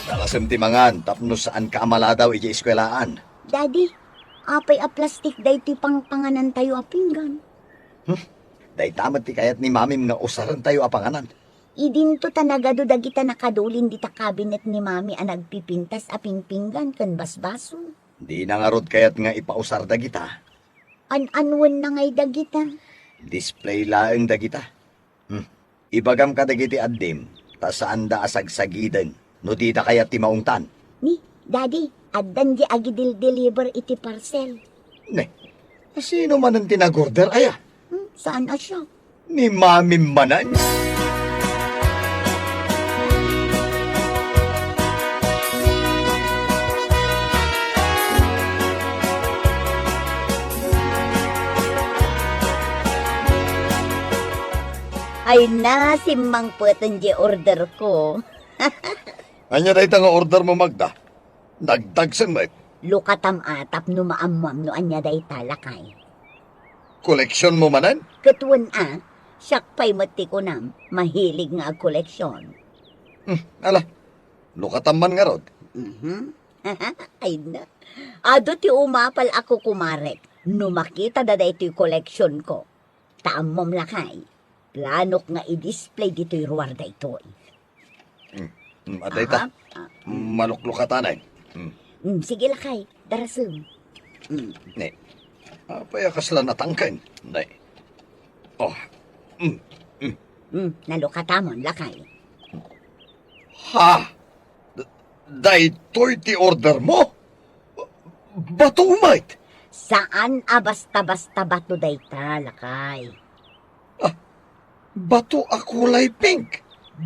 Darasem ti mangan tapno saanka a maladaw idiay eskuelaan. Daddy, apay a plastik daytoy pangpanganantayo a pinggan? Hmm? Dayta met ti kayat ni Mamim nga usarentayo a panganan. Idinto ta nagadu dagita nakadulin dita kabinet ni Mami a nagpipintas a pingpinggan ken basbaso. Dina ngarud kayat nga ipausar dagita. An-anuenna ngay dagita? Display laeng dagita. Hmm. Ibagam kadagiti addim, ta saanda a sagsagiden no dida kayat ti maungtan. Ni, Daddy, addan di agidil-deliver iti parcel. Ne, sino manen ti nag-order, aya? Hmm, saan a siak? Ni Mami manen? Ay na, simmangpeten di order ko. Ania dayta nga order mo, Magda? Nagdagsen met. Lukatam a tapno maammoam no ania dayta, lakay. Koleksion mo manen? Ket wen a, siak pay met ti kunam, mahilig nga agkoleksion. Hmm, ala, lukatam man ngarud. Mhm. Ay na. Adu ti umapal a kukumarek no makitada daytoy koleksionko. Ta ammom, lakay, planok nga i-display ditoy ruar daytoy. Mm, mm, adda ita. Aha. Ah, mm. Maluklukatanen. Mm. Mm, sige, lakay, darasem. Mm. Ne. Apay a kasla natangken? Ne. Oh. Mm, mm. Mm, nalukatamon, lakay. Ha? D-, daytoy ti order mo? Bato met? Saan a basta-basta bato dayta, lakay. Ah, bato a kulay pink.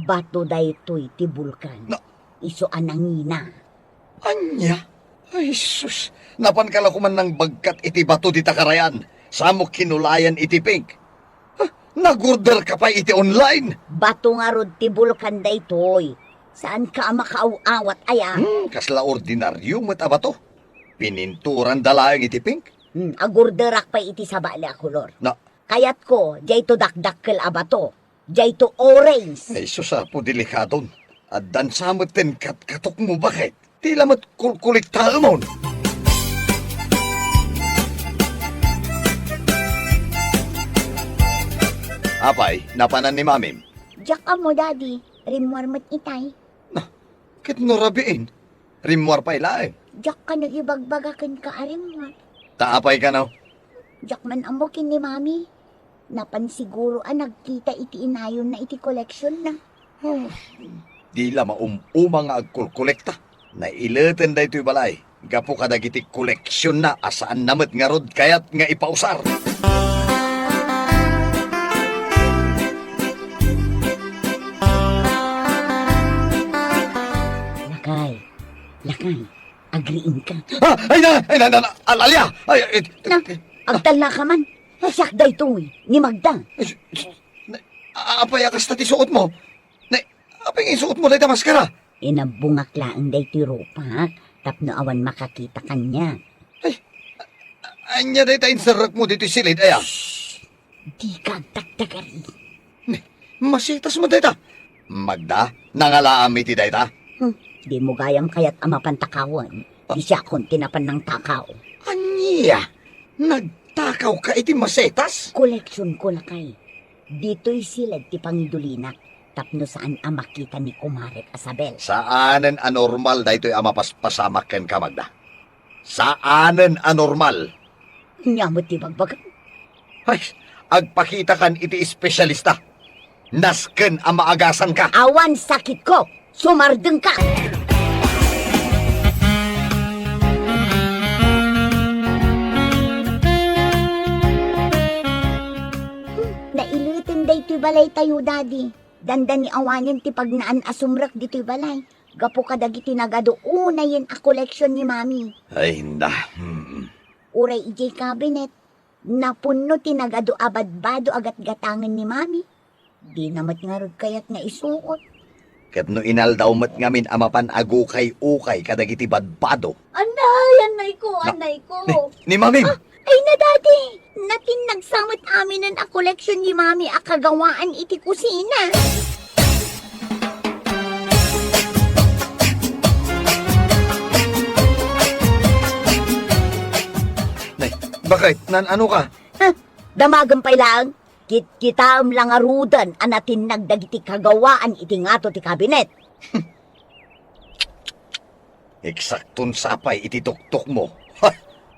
Bato daytoy ti bulkan. Na- Isu a nangina. Ania? Ay, sus. Napanka la koman nangbagkat iti bato dita karayan. Samo kinulayan iti pink. Ah, nag-order ka pay iti online? Bato ngarud ti bulkan daytoy. Saanka a makaaw-awat aya? Hmm, kasla ordinario met a bato. Pininturanda laeng iti pink. Hmm, agorderak pay iti sabali a kolor. Na- Kayatko, dayto dakdakkel a bato. Dayto orange. Ay, sus, Apo, delikadon. Addan sa met ten katkatok mo, baket. Ti la met kulkuliktaemon. Apay, napanan ni Mamim? Diak ammo, Daddy. Rimmuar met itay. Na, ket no rabiin, rimmuar pay laeng. Diak kano ibagbaga kenka a rimmuar. Ta apay kano? Diak man ammo ken ni Mami. Napan siguro a nagkita iti inayonna iti koleksionna. Ah, di la maum-uma nga agkolkolekta. Naileten daytoy balay gapu kadagiti koleksionna a saanna met ngarud kayat nga ipausar. Lakay, lakay, agriingka. Ah, ay na, ay na, na, na, al-, alia! Ay, ay, Na, agtalnaka man. Siak daytoy, ni Magda. Ay, s-, s-, na, a-, apay a kasta ti suot mo? Na, apay nga isuot mo dayta maskara? Inabbongak laeng daytoy rupak tapno awan makakita kaniak. Ay, a-, ania dayta inserrekmo ditoy silid, aya? Shh! Dika agtagtagari. Ne, masetas met dayta. Magda, nangalaam iti dayta? Hmm, dimo gayam kayat a mapan takawen. Ah. Ti siakon ti napan nangtakaw. Ania? Nagtakaw ka iti masetas? Koleksionko, lakay. Ditoy siled ti pangidulinak tapno saan a makita ni Kumarek Asabel. Saanen a normal daytoy a mapaspasamak kenka, Magda. Saanen a normal. Ania met ti bagbagam? Ay, agpakitakan iti espesyalista. Nasken a maagasanka. Awan sakitko. Sumardengka. Hmm, naileten daytoy balaytayo, Daddy. Dandani awanen ti pagnaan a sumrek ditoy balay gapu kadagiti nagadu unayen a koleksion ni Mami. Ay, inda. Hmm. Uray idiay kabinet, napunno ti nagadu a badbado a gatgatangen ni Mami. Dina met ngarud kayat nga isuot. Ket no inaldaw met ngamin a mapan agukay-ukay kadagiti badbado. Anay, anay ko, Na-, anay ko. Ni, ni Mami! Ah, ay na, Daddy! Natinnag sa met aminen a koleksion ni Mami a kagawaan iti kusina. Nay, bakit? Nan-ano ka? Ha? Damagem pay laeng? Kitkitaem la ngaruden a natinnag dagiti kagawaan iti ngato ti kabinet. Eksakton sapay iti tuktok mo. Ha!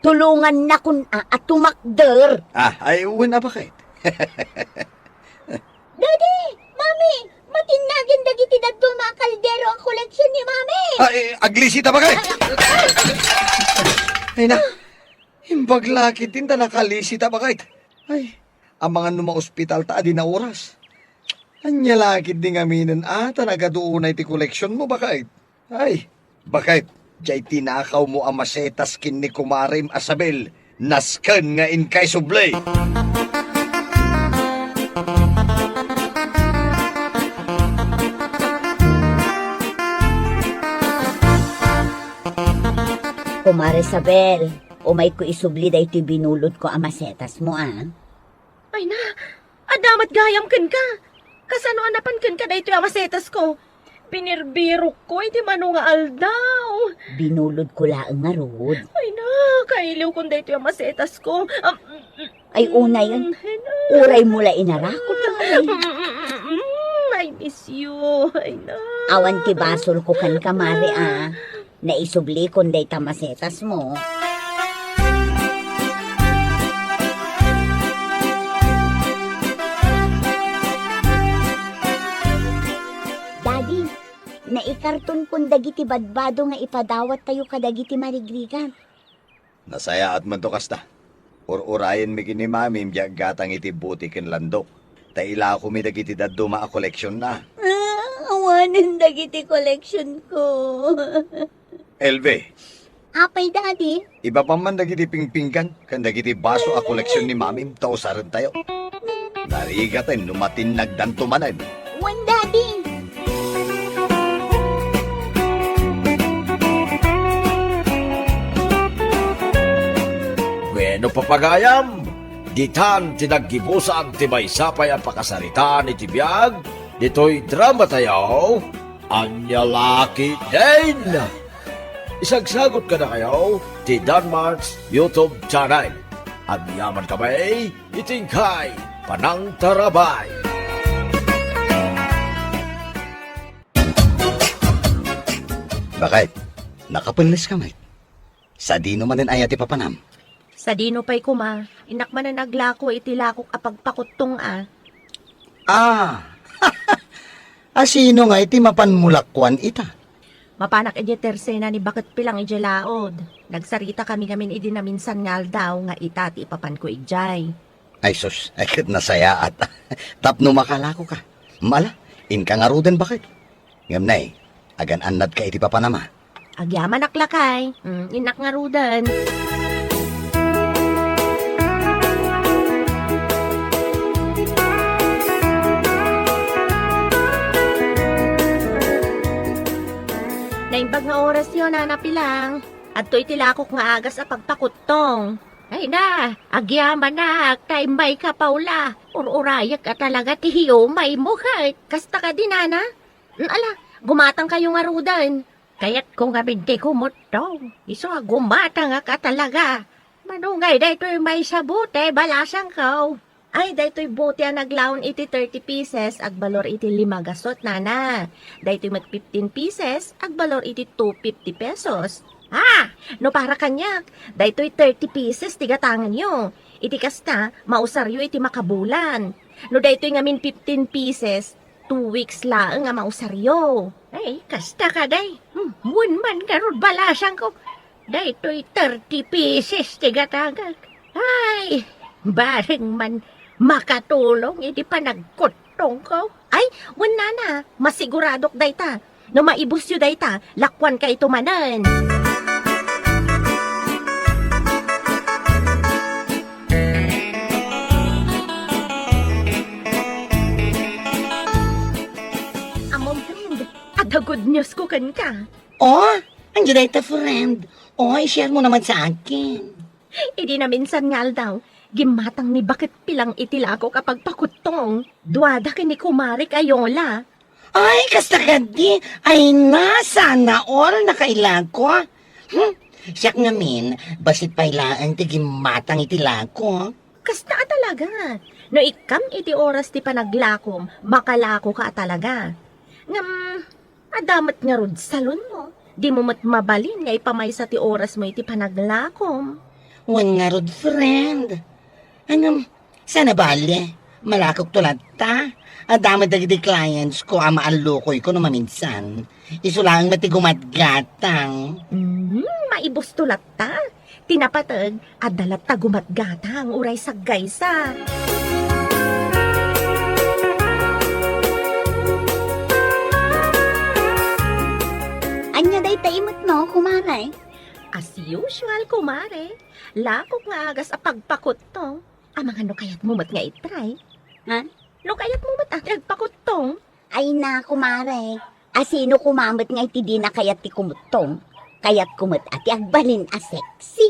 Tulongannakon a, a tumakder. Ah, ay, wen a bakit? Daddy! Mami! Matinnag Dagiti dadduma a kaldero a koleksion ni Mami. Ah, eh, aglisi ta, bakay? Ay na, imbag la ketdin ta nakalisi ta, bakay. Ay, amangan no maospital ta, adi na oras. Ania la ketdi ngaminen a ta nagadu unay ti koleksionmo, bakay? Ay, bakay, jay tinakawmo a masetas ken ni kumarem a Sabel, nasken nga inka isubli. Kumare Sabel, umayko isubli daytoy binulodko a masetasmo, a. Ay na, adda met gayam kenka. Kasano a napan kenka daytoy a masetasko? Binirbirokko iti mano nga aldaw. Binulodko laeng ngarud. Ay na, kailiwkon daytoy a masetasko. Am, Ay, unayen. Mm, ay na. Uraymo la inarakop, ay. Mm, I miss you. Ay na. Awan ti basolko kenka, Mare, a. Naisublikon dayta masetasmo. Daddy, naikartonkon dagiti badbado nga ipadawattayo kadagiti marigrigat. Nasayaat man to kasta. Ur-urayenmi ken ni Mamim ti aggatang iti bote ken landok. Ta ilakomi dagiti dadduma a koleksionna. Ah, awanen dagiti koleksionko. Elve. Apay, Daddy? Ibabam man dagiti pingpinggan ken dagiti baso a koleksion ni Mamim ta usarentayo. Narigaten no matinnagdanto manen. Wen, Daddy. Wenno, papagayam, ditan ti naggibusan ti maysa pay a pakasaritaan iti biag ditoy dramatayo, Ania La Ketdin. Isagsagut kadakayo ti Danmart's YouTube channel. Agyaman kami iti inkay panangtarabay. Bakit? Nakapenles ka met? Sadino manen aya ti papanam? Sadino pay koma, innak manen aglako iti lakok a pagpakuttong a. Ah! Asino ngay ti mapanmo lakuan ita? Mapanak idiay tersena ni Baket Pilang idiay laod. Nagsarita kami ngamin idi naminsan nga aldaw nga ita ti ipapanko idiay. Ay sus, ay ket nasayaat. Tapno makalakoka. Mala, inka ngaruden, Baket. Ngem nay, agan-annadka iti papanam a. Agyamanak lakay. Mm, innak ngaruden. Naimbag nga orasyo, Nana Pilang. Adtoy ti lakok nga agas a pagpakuttong. Ay na, agyamanak, ta immayka, Paula. Ur-urayek a talaga ti hiumaymo ket. Kasta kadi, Nana? Mm, ala, gumatangkayo ngaruden. Kayatko ngamin ti kumuttong. Isu a gumatangak a talaga. Mano ngay daytoy maysa bote, balasangko? Ay, daytoy bote a naglaon iti thirty pieces, agbalor iti lima gasot, Nana. Daytoy met fifteen pieces, agbalor iti two fifty pesos. Ah, no para kaniak, daytoy thirty pieces ti gatangenyo. Iti kasta, mausaryo iti makabulan. No daytoy ngamin fifteen pieces, two weeks laeng a mausaryo. Ay, kasta kadi. Hmm, wen man ngarud, balasangko. Daytoy thirty pieces ti gatangak. Ay, bareng man makatulong iti panagkuttongko. Ay, wen, Nana, masiguradok dayta. No maibusyo dayta, lakuankayto manen. Ammom, friend, adda good news ko kenka. Oh, ania dayta, friend? Oh, i-share mo naman sa akin. Idi naminsan nga aldaw, gimmatang ni Baket Pilang iti lakok a pagpakuttong. Duada ken ni Kumarek a Yola. Ay, kasta kadi. Ay na, sana all nakailako. Hmm, siak ngamin, bassit pay laeng ti gimmatang iti lako. Kasta a talaga. No ikkam iti oras ti panaglakom, makalakoka a talaga. Ngem, adda met ngarud salonmo. Dimo met mabalin nga ipamaysa ti orasmo iti panaglakom. Wen ngarud, friend. Ngem, saan a bale? Malakokto latta. Adda met dagiti clients ko a maallukoyko no maminsan. Isu laeng met ti gumatgatang. Mm, maibusto latta. Ti napateg, adda latta gumatgatang uray saggaysa. Ania dayta imutmo, kumare? As usual, kumare. Lakok nga agas a pagpakuttong. Amangan no kayatmo met nga itry. Ha? No kayatmo met a ti agpakuttong. Ay na, kumare. Asino koma met nga iti dina kayat ti kumuttong? Kayatko met a ti agbalin a sexy.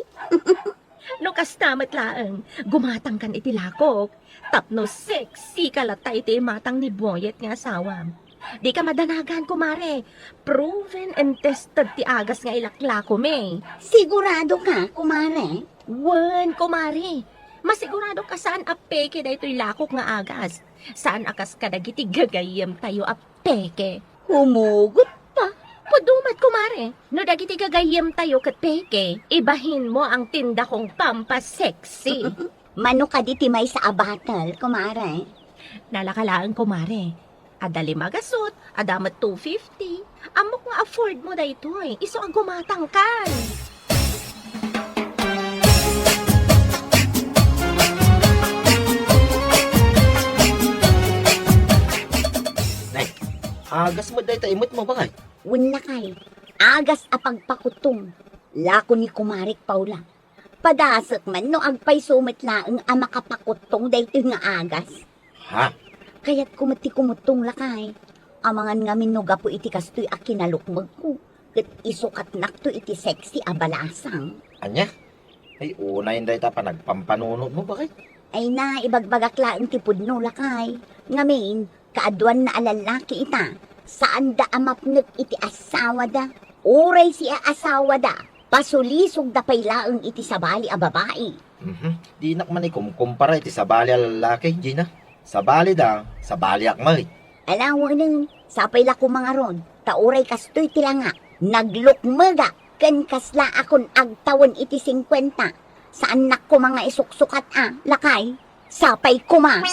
No kasta met laeng, gumatangkan iti lakok. Tapno sexy ka latta iti imatang ni Boyet nga asawam. Dika madanagan, kumare. Proven and tested ti agas nga ilaklakomi. Sigurado ka, kumare? Wen, kumare. Masigurado ka saan a peke daytoy lakok nga agas. Saan a kas kadagiti gagayyemtayo a peke. Humugot pa. Pudno met, kumare. No dagiti gagayyemtayo ket peke, ibahinmo ang tindakong pampasexy. Mano kadi ti maysa a bottle, kumare? Nalaka laeng, kumare. Adda lima gasut, adda met two fifty. Ammok nga afford mo daytoy. Isu a gumatangkan. Nay, agas met dayta imutmo, bakay? Wen lakay, agas a pagpakuttong. Lako ni kumarek Paula. Padasek man no agpayso met laeng a makapakuttong daytoy nga agas. Ha? Kayatko met ti kumuttong, lakay. Amangan ngamin no gapu iti kastoy a kinalukmegko, ket isukatnakto iti sexy a balasang. Ania? Ay, unayen dayta panagpampanunotmo, bakay? Ay na, ibagbagak laeng ti pudno, lakay. Ngamin, kaaduanna a lallaki ita, saanda a mapnek iti asawada. Uray siasawada, pasulisogda pay laeng iti sabali a babai. Mhm. Dinak man ikumkumpara iti sabali a lallaki, Gina. Sabalida, sabaliak met. Ala, wen, sapay la koma ngarud, ta uray kastoy ti langak, naglukmegak ken kasla akon agtawen iti singkuenta. Saannak koma nga isuksukat a, lakay. Sapay koma.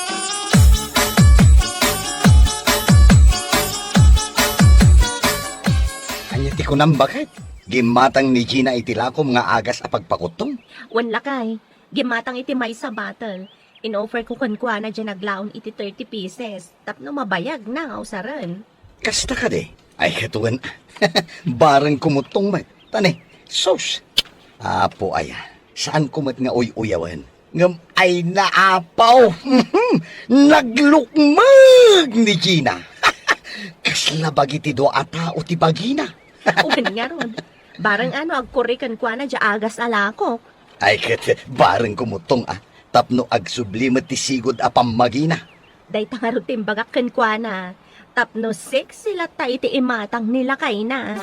Ania ti kunam, baket? Gimmatang ni Gina iti lakom nga agas a pagpakuttong? Wen, lakay. Gimmatang iti maysa bottle. In-offer ko kenkuana diay naglaon iti thirty pieces tapno mabayagna nga usaren. Kasta kadi? Ay, ket wen. Bareng kumuttong met. Tani, sus! Apo aya, saanko met nga uy-uyawen. Ngem ay naapaw! Naglukmeg ni Gina! Kasla bagi ti dua a tao ti bagina. Wen ngarud. Bareng ano, agkurri kenkuana diay agas a lakok. Ay, ket bareng kumuttong a, tapno agsubli met ti sigud a pammagina. Dayta ngarud ti imbagak kenkuana, tapno sexy latta iti imatang ni lakayna.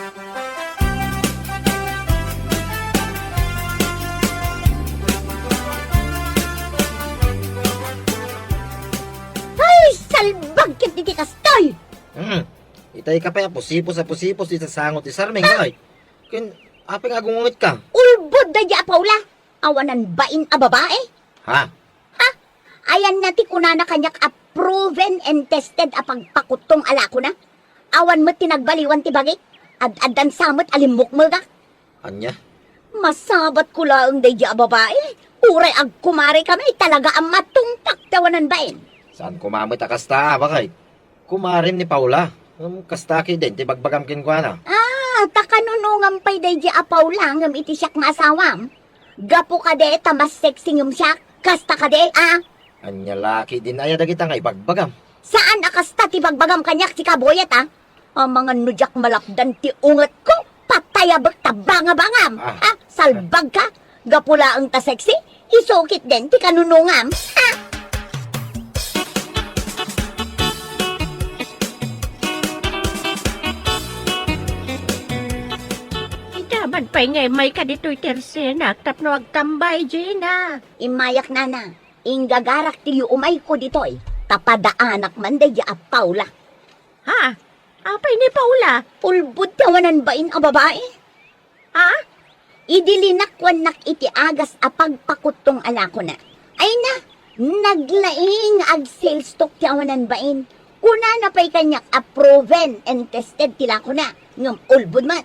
Ay, salbag ket iti kastoy! Hmm. Itay ka pay a pusipos a pusipos iti sasango ti sarming, ay. Ken, apay nga agungungetka? Ulbod daydiay a Paula. Awanan bain a babae. Ha? Ha? Ayanna ti kunana kaniak a proven and tested a pagpakuttong a lakona. Awan met ti nagbaliwan ti bagik. Ad-addan sa met a limmukmegak. Ania? Masabatko laeng daydiay a babae. Uray agkumarekami, talaga a matungpak ti awanan bain. Saan koma met a kasta, baket? Kumarem ni Paula. Ngem kasta ketdin ti bagbagam kenkuana. Ah, ta kanunongam pay daydiay a Paula ngem iti siak nga asawam. Gapu kadi ta mas sexy ngem siak. Kasta kadi, ah? Ania la ketdin aya dagita nga ibagbagam? Saan a kasta ti bagbagam kaniak, sika, Boyet, ah? Amangan no diak malapdan ti ungetko, patayabek ta bangabangam. Ah. Ah, salbag ka? Gapu laeng ta sexy, isu ketdin ti kanunongam. Ah! Ita man pay nga immayka ditoy tersenak tapno agtambay, Gina. Immayak, nana. Inggagarak ti yuumayko ditoy, ta padaanak man daydiay a Paula. Ha? Apay ni Paula? Ulbod ti awanan bain a babae. Ha? Idi linakuannak iti agas a pagpakuttong a lakona. Ay na, Naglaing nga ag-sales talk ti awanan bain. Kunana pay kaniak a proven and tested ti lakona, ngem ulbod met.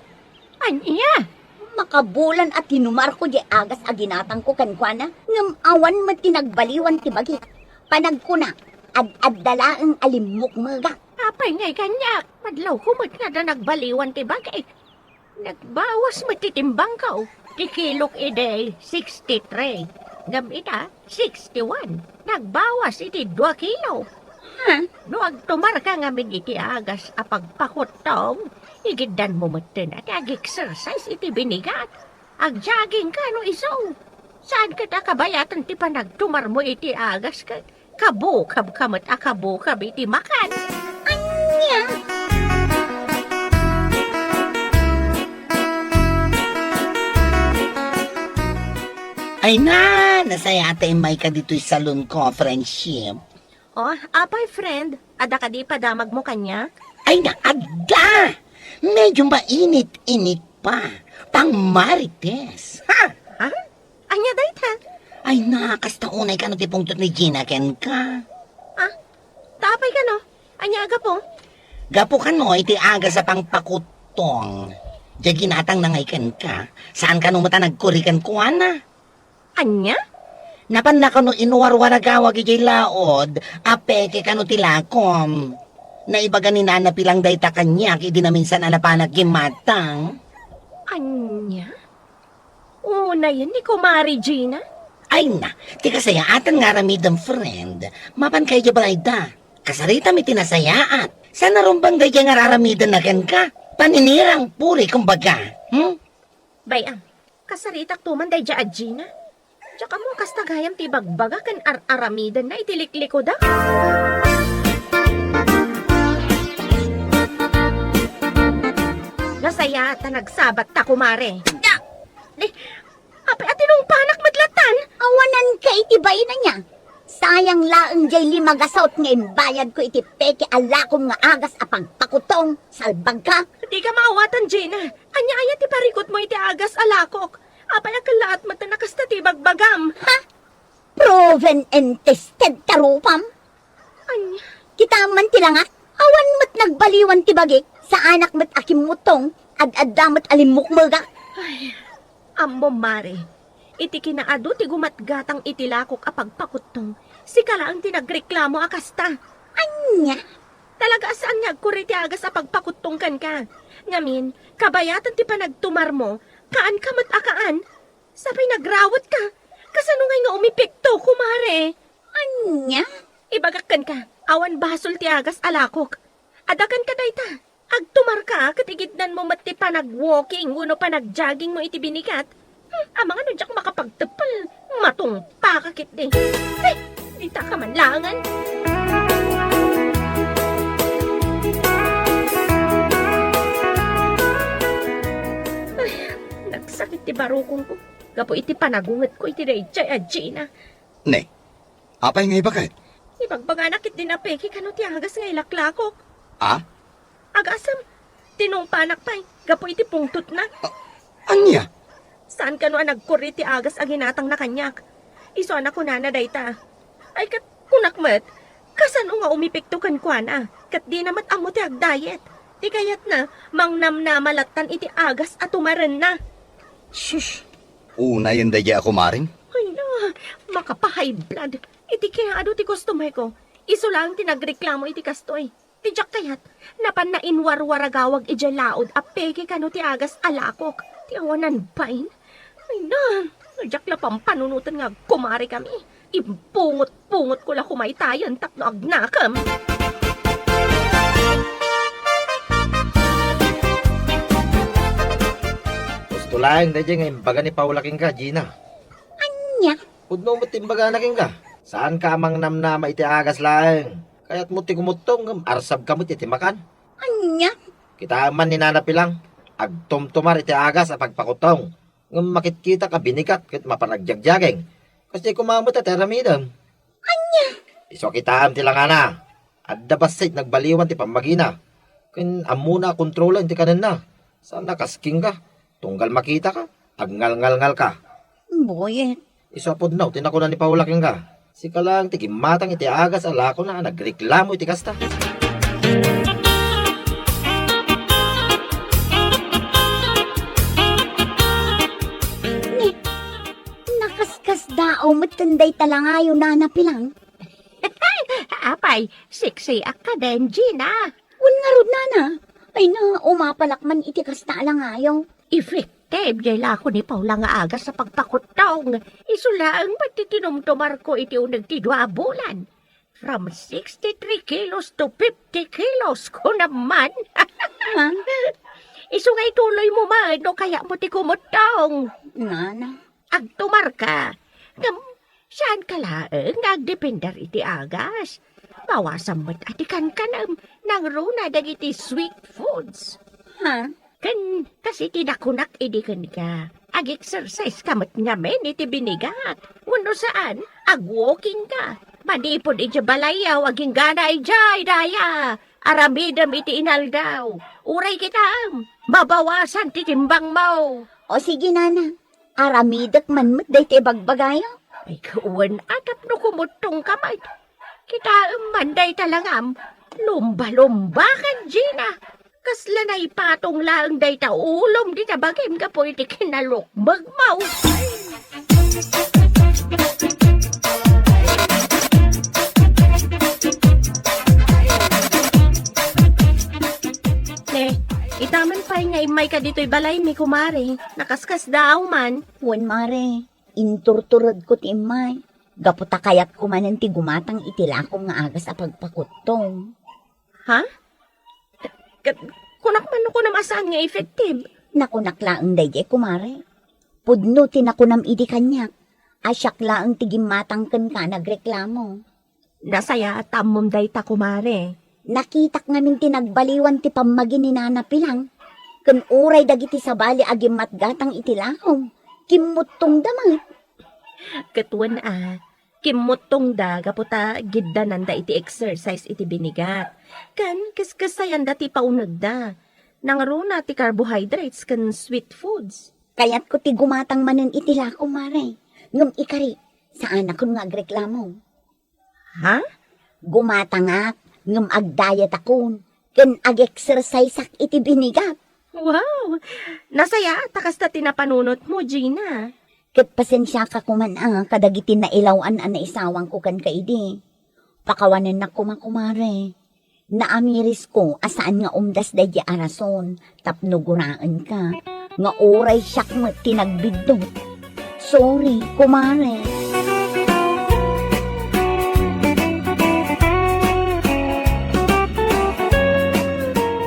Ania? Makabulan a tinumarko diay agas a ginatangko kenkuana, ngem awan met ti nagbaliwan ti bagik. Panagkuna, ad-adda laeng a limmukmegak. Apay ngay kaniak, madlawko met nga adda nagbaliwan ti bagik. Nagbawas met ti timbangko. Ti kilok idi sixty-three. Ngem ita, sixty-one. Nagbawas iti dua kilo. Ha? No agtumarka ngamin iti agas a pagpakuttong, igiddanmo metten a ti ag-exercise iti binigat. Ag-jogging ka no isu. Saan ket a kabayatan ti panagtumarmo iti agas ket kabukabka met a kabukab iti makan. Ania? Ay na, nasayaat ta immayka ditoy salon ko, friendship. Oh, apay, friend? Adda kadi padamagmo kaniak? Ay na, adda! Medyo mainit-init pa. Pang-Marites. Ha? Ha? Ania dayta? Ay na, kasta unay kano ti pungtot ni Gina kenka. Ah, ta apay kano? Ania a gapu? Gapu kano iti agas a pangpakuttong. Diay ginatangna ngay kenka. Saan kano met a nagkuri kenkuana? Ania? Napanna kano inwarwaragawag idiay laod a peke kano ti lakom. Naibaga ni Nana Pilang dayta kaniak idi naminsan a napanak gimatang. Ania? Unayen ni Kumare Gina? Ay na, ti kasayaatan nga aramidem, friend. Mapanka idiay balayda. Kasaritam iti nasayaat. Saan a rumbeng daydiay nga ar-aramidenna kenka? Paninirang puri, kumbaga. Hmm? Bay-am, kasaritakto man daydiay a Gina. Diak ammo kasta gayam ti ibagbaga ken ar-aramidenna iti liklikuda. Nasayaat ta nagsabatta, kumare. Da! Di, apay a tinungpanak met lattan? Awananka iti bain ania. Sayang laeng diay lima gasut nga imbayadko iti peke a lakom nga agas a pangpakuttong. Salbagka. Dika maawatan, Gina. Ania aya ti parikutmo iti agas a lakok? Apay a kellaat met a kasta ti ibagbagam? Ha? Proven and tested ta rupam? Ania? Kitaem man ti langak, awan met nagbaliwan ti bagik, saanak met a kimmuttong, ad-adda met a limmukmegak. Ay, ammom, Mare, iti kinaadu ti gumatgatang iti lakok a pagpakuttong, sika laeng ti nagreklamo a kasta. Ania? Talaga a saan nga agkuri ti agas a pagpakuttong kenka. Ngamin, kabayatan ti panagtumarmo, kaanka met a kaan. Sapay nagrawetka. Kasano ngay nga umepekto, kumare? Ania? Ibagak kenka, awan basol ti agas a lakok. Adda kenka dayta. Agtumarka ket igidnanmo met ti panag-walking wenno panag-joggingmo iti binigat. Hmm, amangan no diak makapagteppel, matungpaka ketdi. Ay, ditaka man laengen. Ay, nagsakit ti barukongko gapu iti panagungetko iti daydiay a Gina. Ne, apay nga ibagat? Ibagbagana ketdin a peke kano ti agas nga ilaklakok. A? Agasem, tinungpanak pay gapu iti pungtotna. A-, ania? Saan kano a nagkuri ti agas a ginatangna kaniak. Isu a nakunana dayta. Ay, ket kunak met, kasano nga umepekto kenkuana, ket dina met ammo ti agdayet. Ti kayatna, mangnamnama lattan iti agas a tumarenna. Sus! Unayen daydiay a kumareng? Ay na, makapahay blood. Iti kinaadu ti customer ko, isu laeng ti nagreklamo iti kastoy. Ti diak kayat, napanna inwarwaragawag idiay laod a peke kano ti agas a lakok. Ti awanan bain. Ay na, no diak la pampanunoten nga agkumarekami. Impungot-pungotko la kumaytayen tapno agnakem. Gusto laeng daydiay nga imbaga ni Paula kenka, Gina. Ania? Pudno met ti imbagana kenka. Saanka a mangnamnama iti agas laeng. Kayatmo ti kumuttong ngem arsabka met iti makan. Ania? Kitaem man ni Nana Pilang, agtumtumar iti agas a pagpakuttong. Ngem makitkitak a binigat ket mapan agjagjaging. Kasdiay koma met ti aramidem. Ania? Isu a kitaem ti langana. Adda bassit nagbaliwan ti pammagina. Ken ammona a kontrolen ti kanenna. Saan a kas kenka. Tunggal makitaka, agngalngalngalka. Boyet. Isu a pudno ti nakuna ni Paula kenka. Sika laeng ti gimmatang iti agas a lakona a nagreklamo iti kasta. Ni, nakaskasdaaw met ken dayta langayo, Nana Pilang. Apay, seksiak kadin, Gina. Wen ngarud, Nana. Ay na, umapalak man iti kasta a langayo. Effective jay lako ni Paula nga agas a pagpakuttong. Isu laeng met ti tinumtumarko iti uneg ti dua a bulan. From sixty-three kilos to fifty kilos, kunam man. Ha? Isu nga ituloymo man no kayatmo ti kumuttong. Nana. Agtumarka. Ngem, saanka laeng nga agdepender iti agas. Bawasan met a ti kankanem, nangruna dagiti sweet foods. Ha? Ken kas iti nakunak idi kenka, ag-exerciseka met ngamin iti binigat. Wenno saan, ag-walkingka. Manipud idiay balayyo, aginggana idiay daya. Aramidem iti inaldaw. Uray kitaem, mabawasan ti timbangmo. O sige, Nana. Aramidek man met dayta ibagbagayo. Ay, wen a tapno kumuttongka met. Kitaem man dayta langam, lumba-lumba ken Gina. Kasla naipatong laeng dayta ulom dita bagim gapu iti kinalukmegmo. Ne, itaman pay nga immayka ditoy balaymi, kumare. Nakaskasdaaw man. Wen, mare, inturturedko ti immay. Gapu ta kayatko manen ti gumatang iti lakom nga agas a pagpakuttong. Ha? Ket kunak man no kunam a saan nga effective? Nakunak laeng daydiay, kumare. Pudno ti nakunam idi kaniak, a siak laeng ti gimmatang kenka nagreklamo. Nasayaat ta ammom dayta, kumare. Nakitak ngamin ti nagbaliwan ti pammagi ni Nana Pilang, ken uray dagiti sabali a gimmatgatang iti lakom, kimmuttongda met. Ket wen a, kimmuttongda gapu ta giddananda iti exercise iti binigat. Ken keskesayanda ti paunegda. Nangruna ti carbohydrates ken sweet foods. Kayatko ti gumatang manen iti lakom, mare. Ngem ikari, saanakon nga agreklamo. Ha? Gumatangak, ngem agdayetakon, ken ag-exerciseak iti binigat. Wow! Nasayaat ta kasta ti napanunotmo, Gina. Ket pasensiaka koman a kadagiti nailaw-an a naisawangko kenka idi. Pakawanennak koma, kumare. Naamirisko a saan nga umdas daydi a rason tapno guraenka, nga uray siak met ti nagbiddut. Sorry, kumare.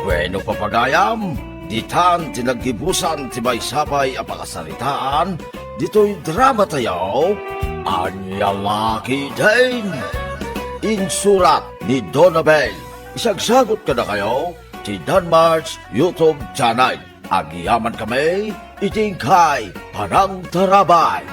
Bueno, papagayam, ditan ti naggibusan ti maysa pay a pakasaritaan ditoy drama tayo, Ania La Ketdin. Insurat ni Donabel. Isagsagut kadakayo ti Danmar's YouTube channel. Agyamankami iti inkay panangtarabay.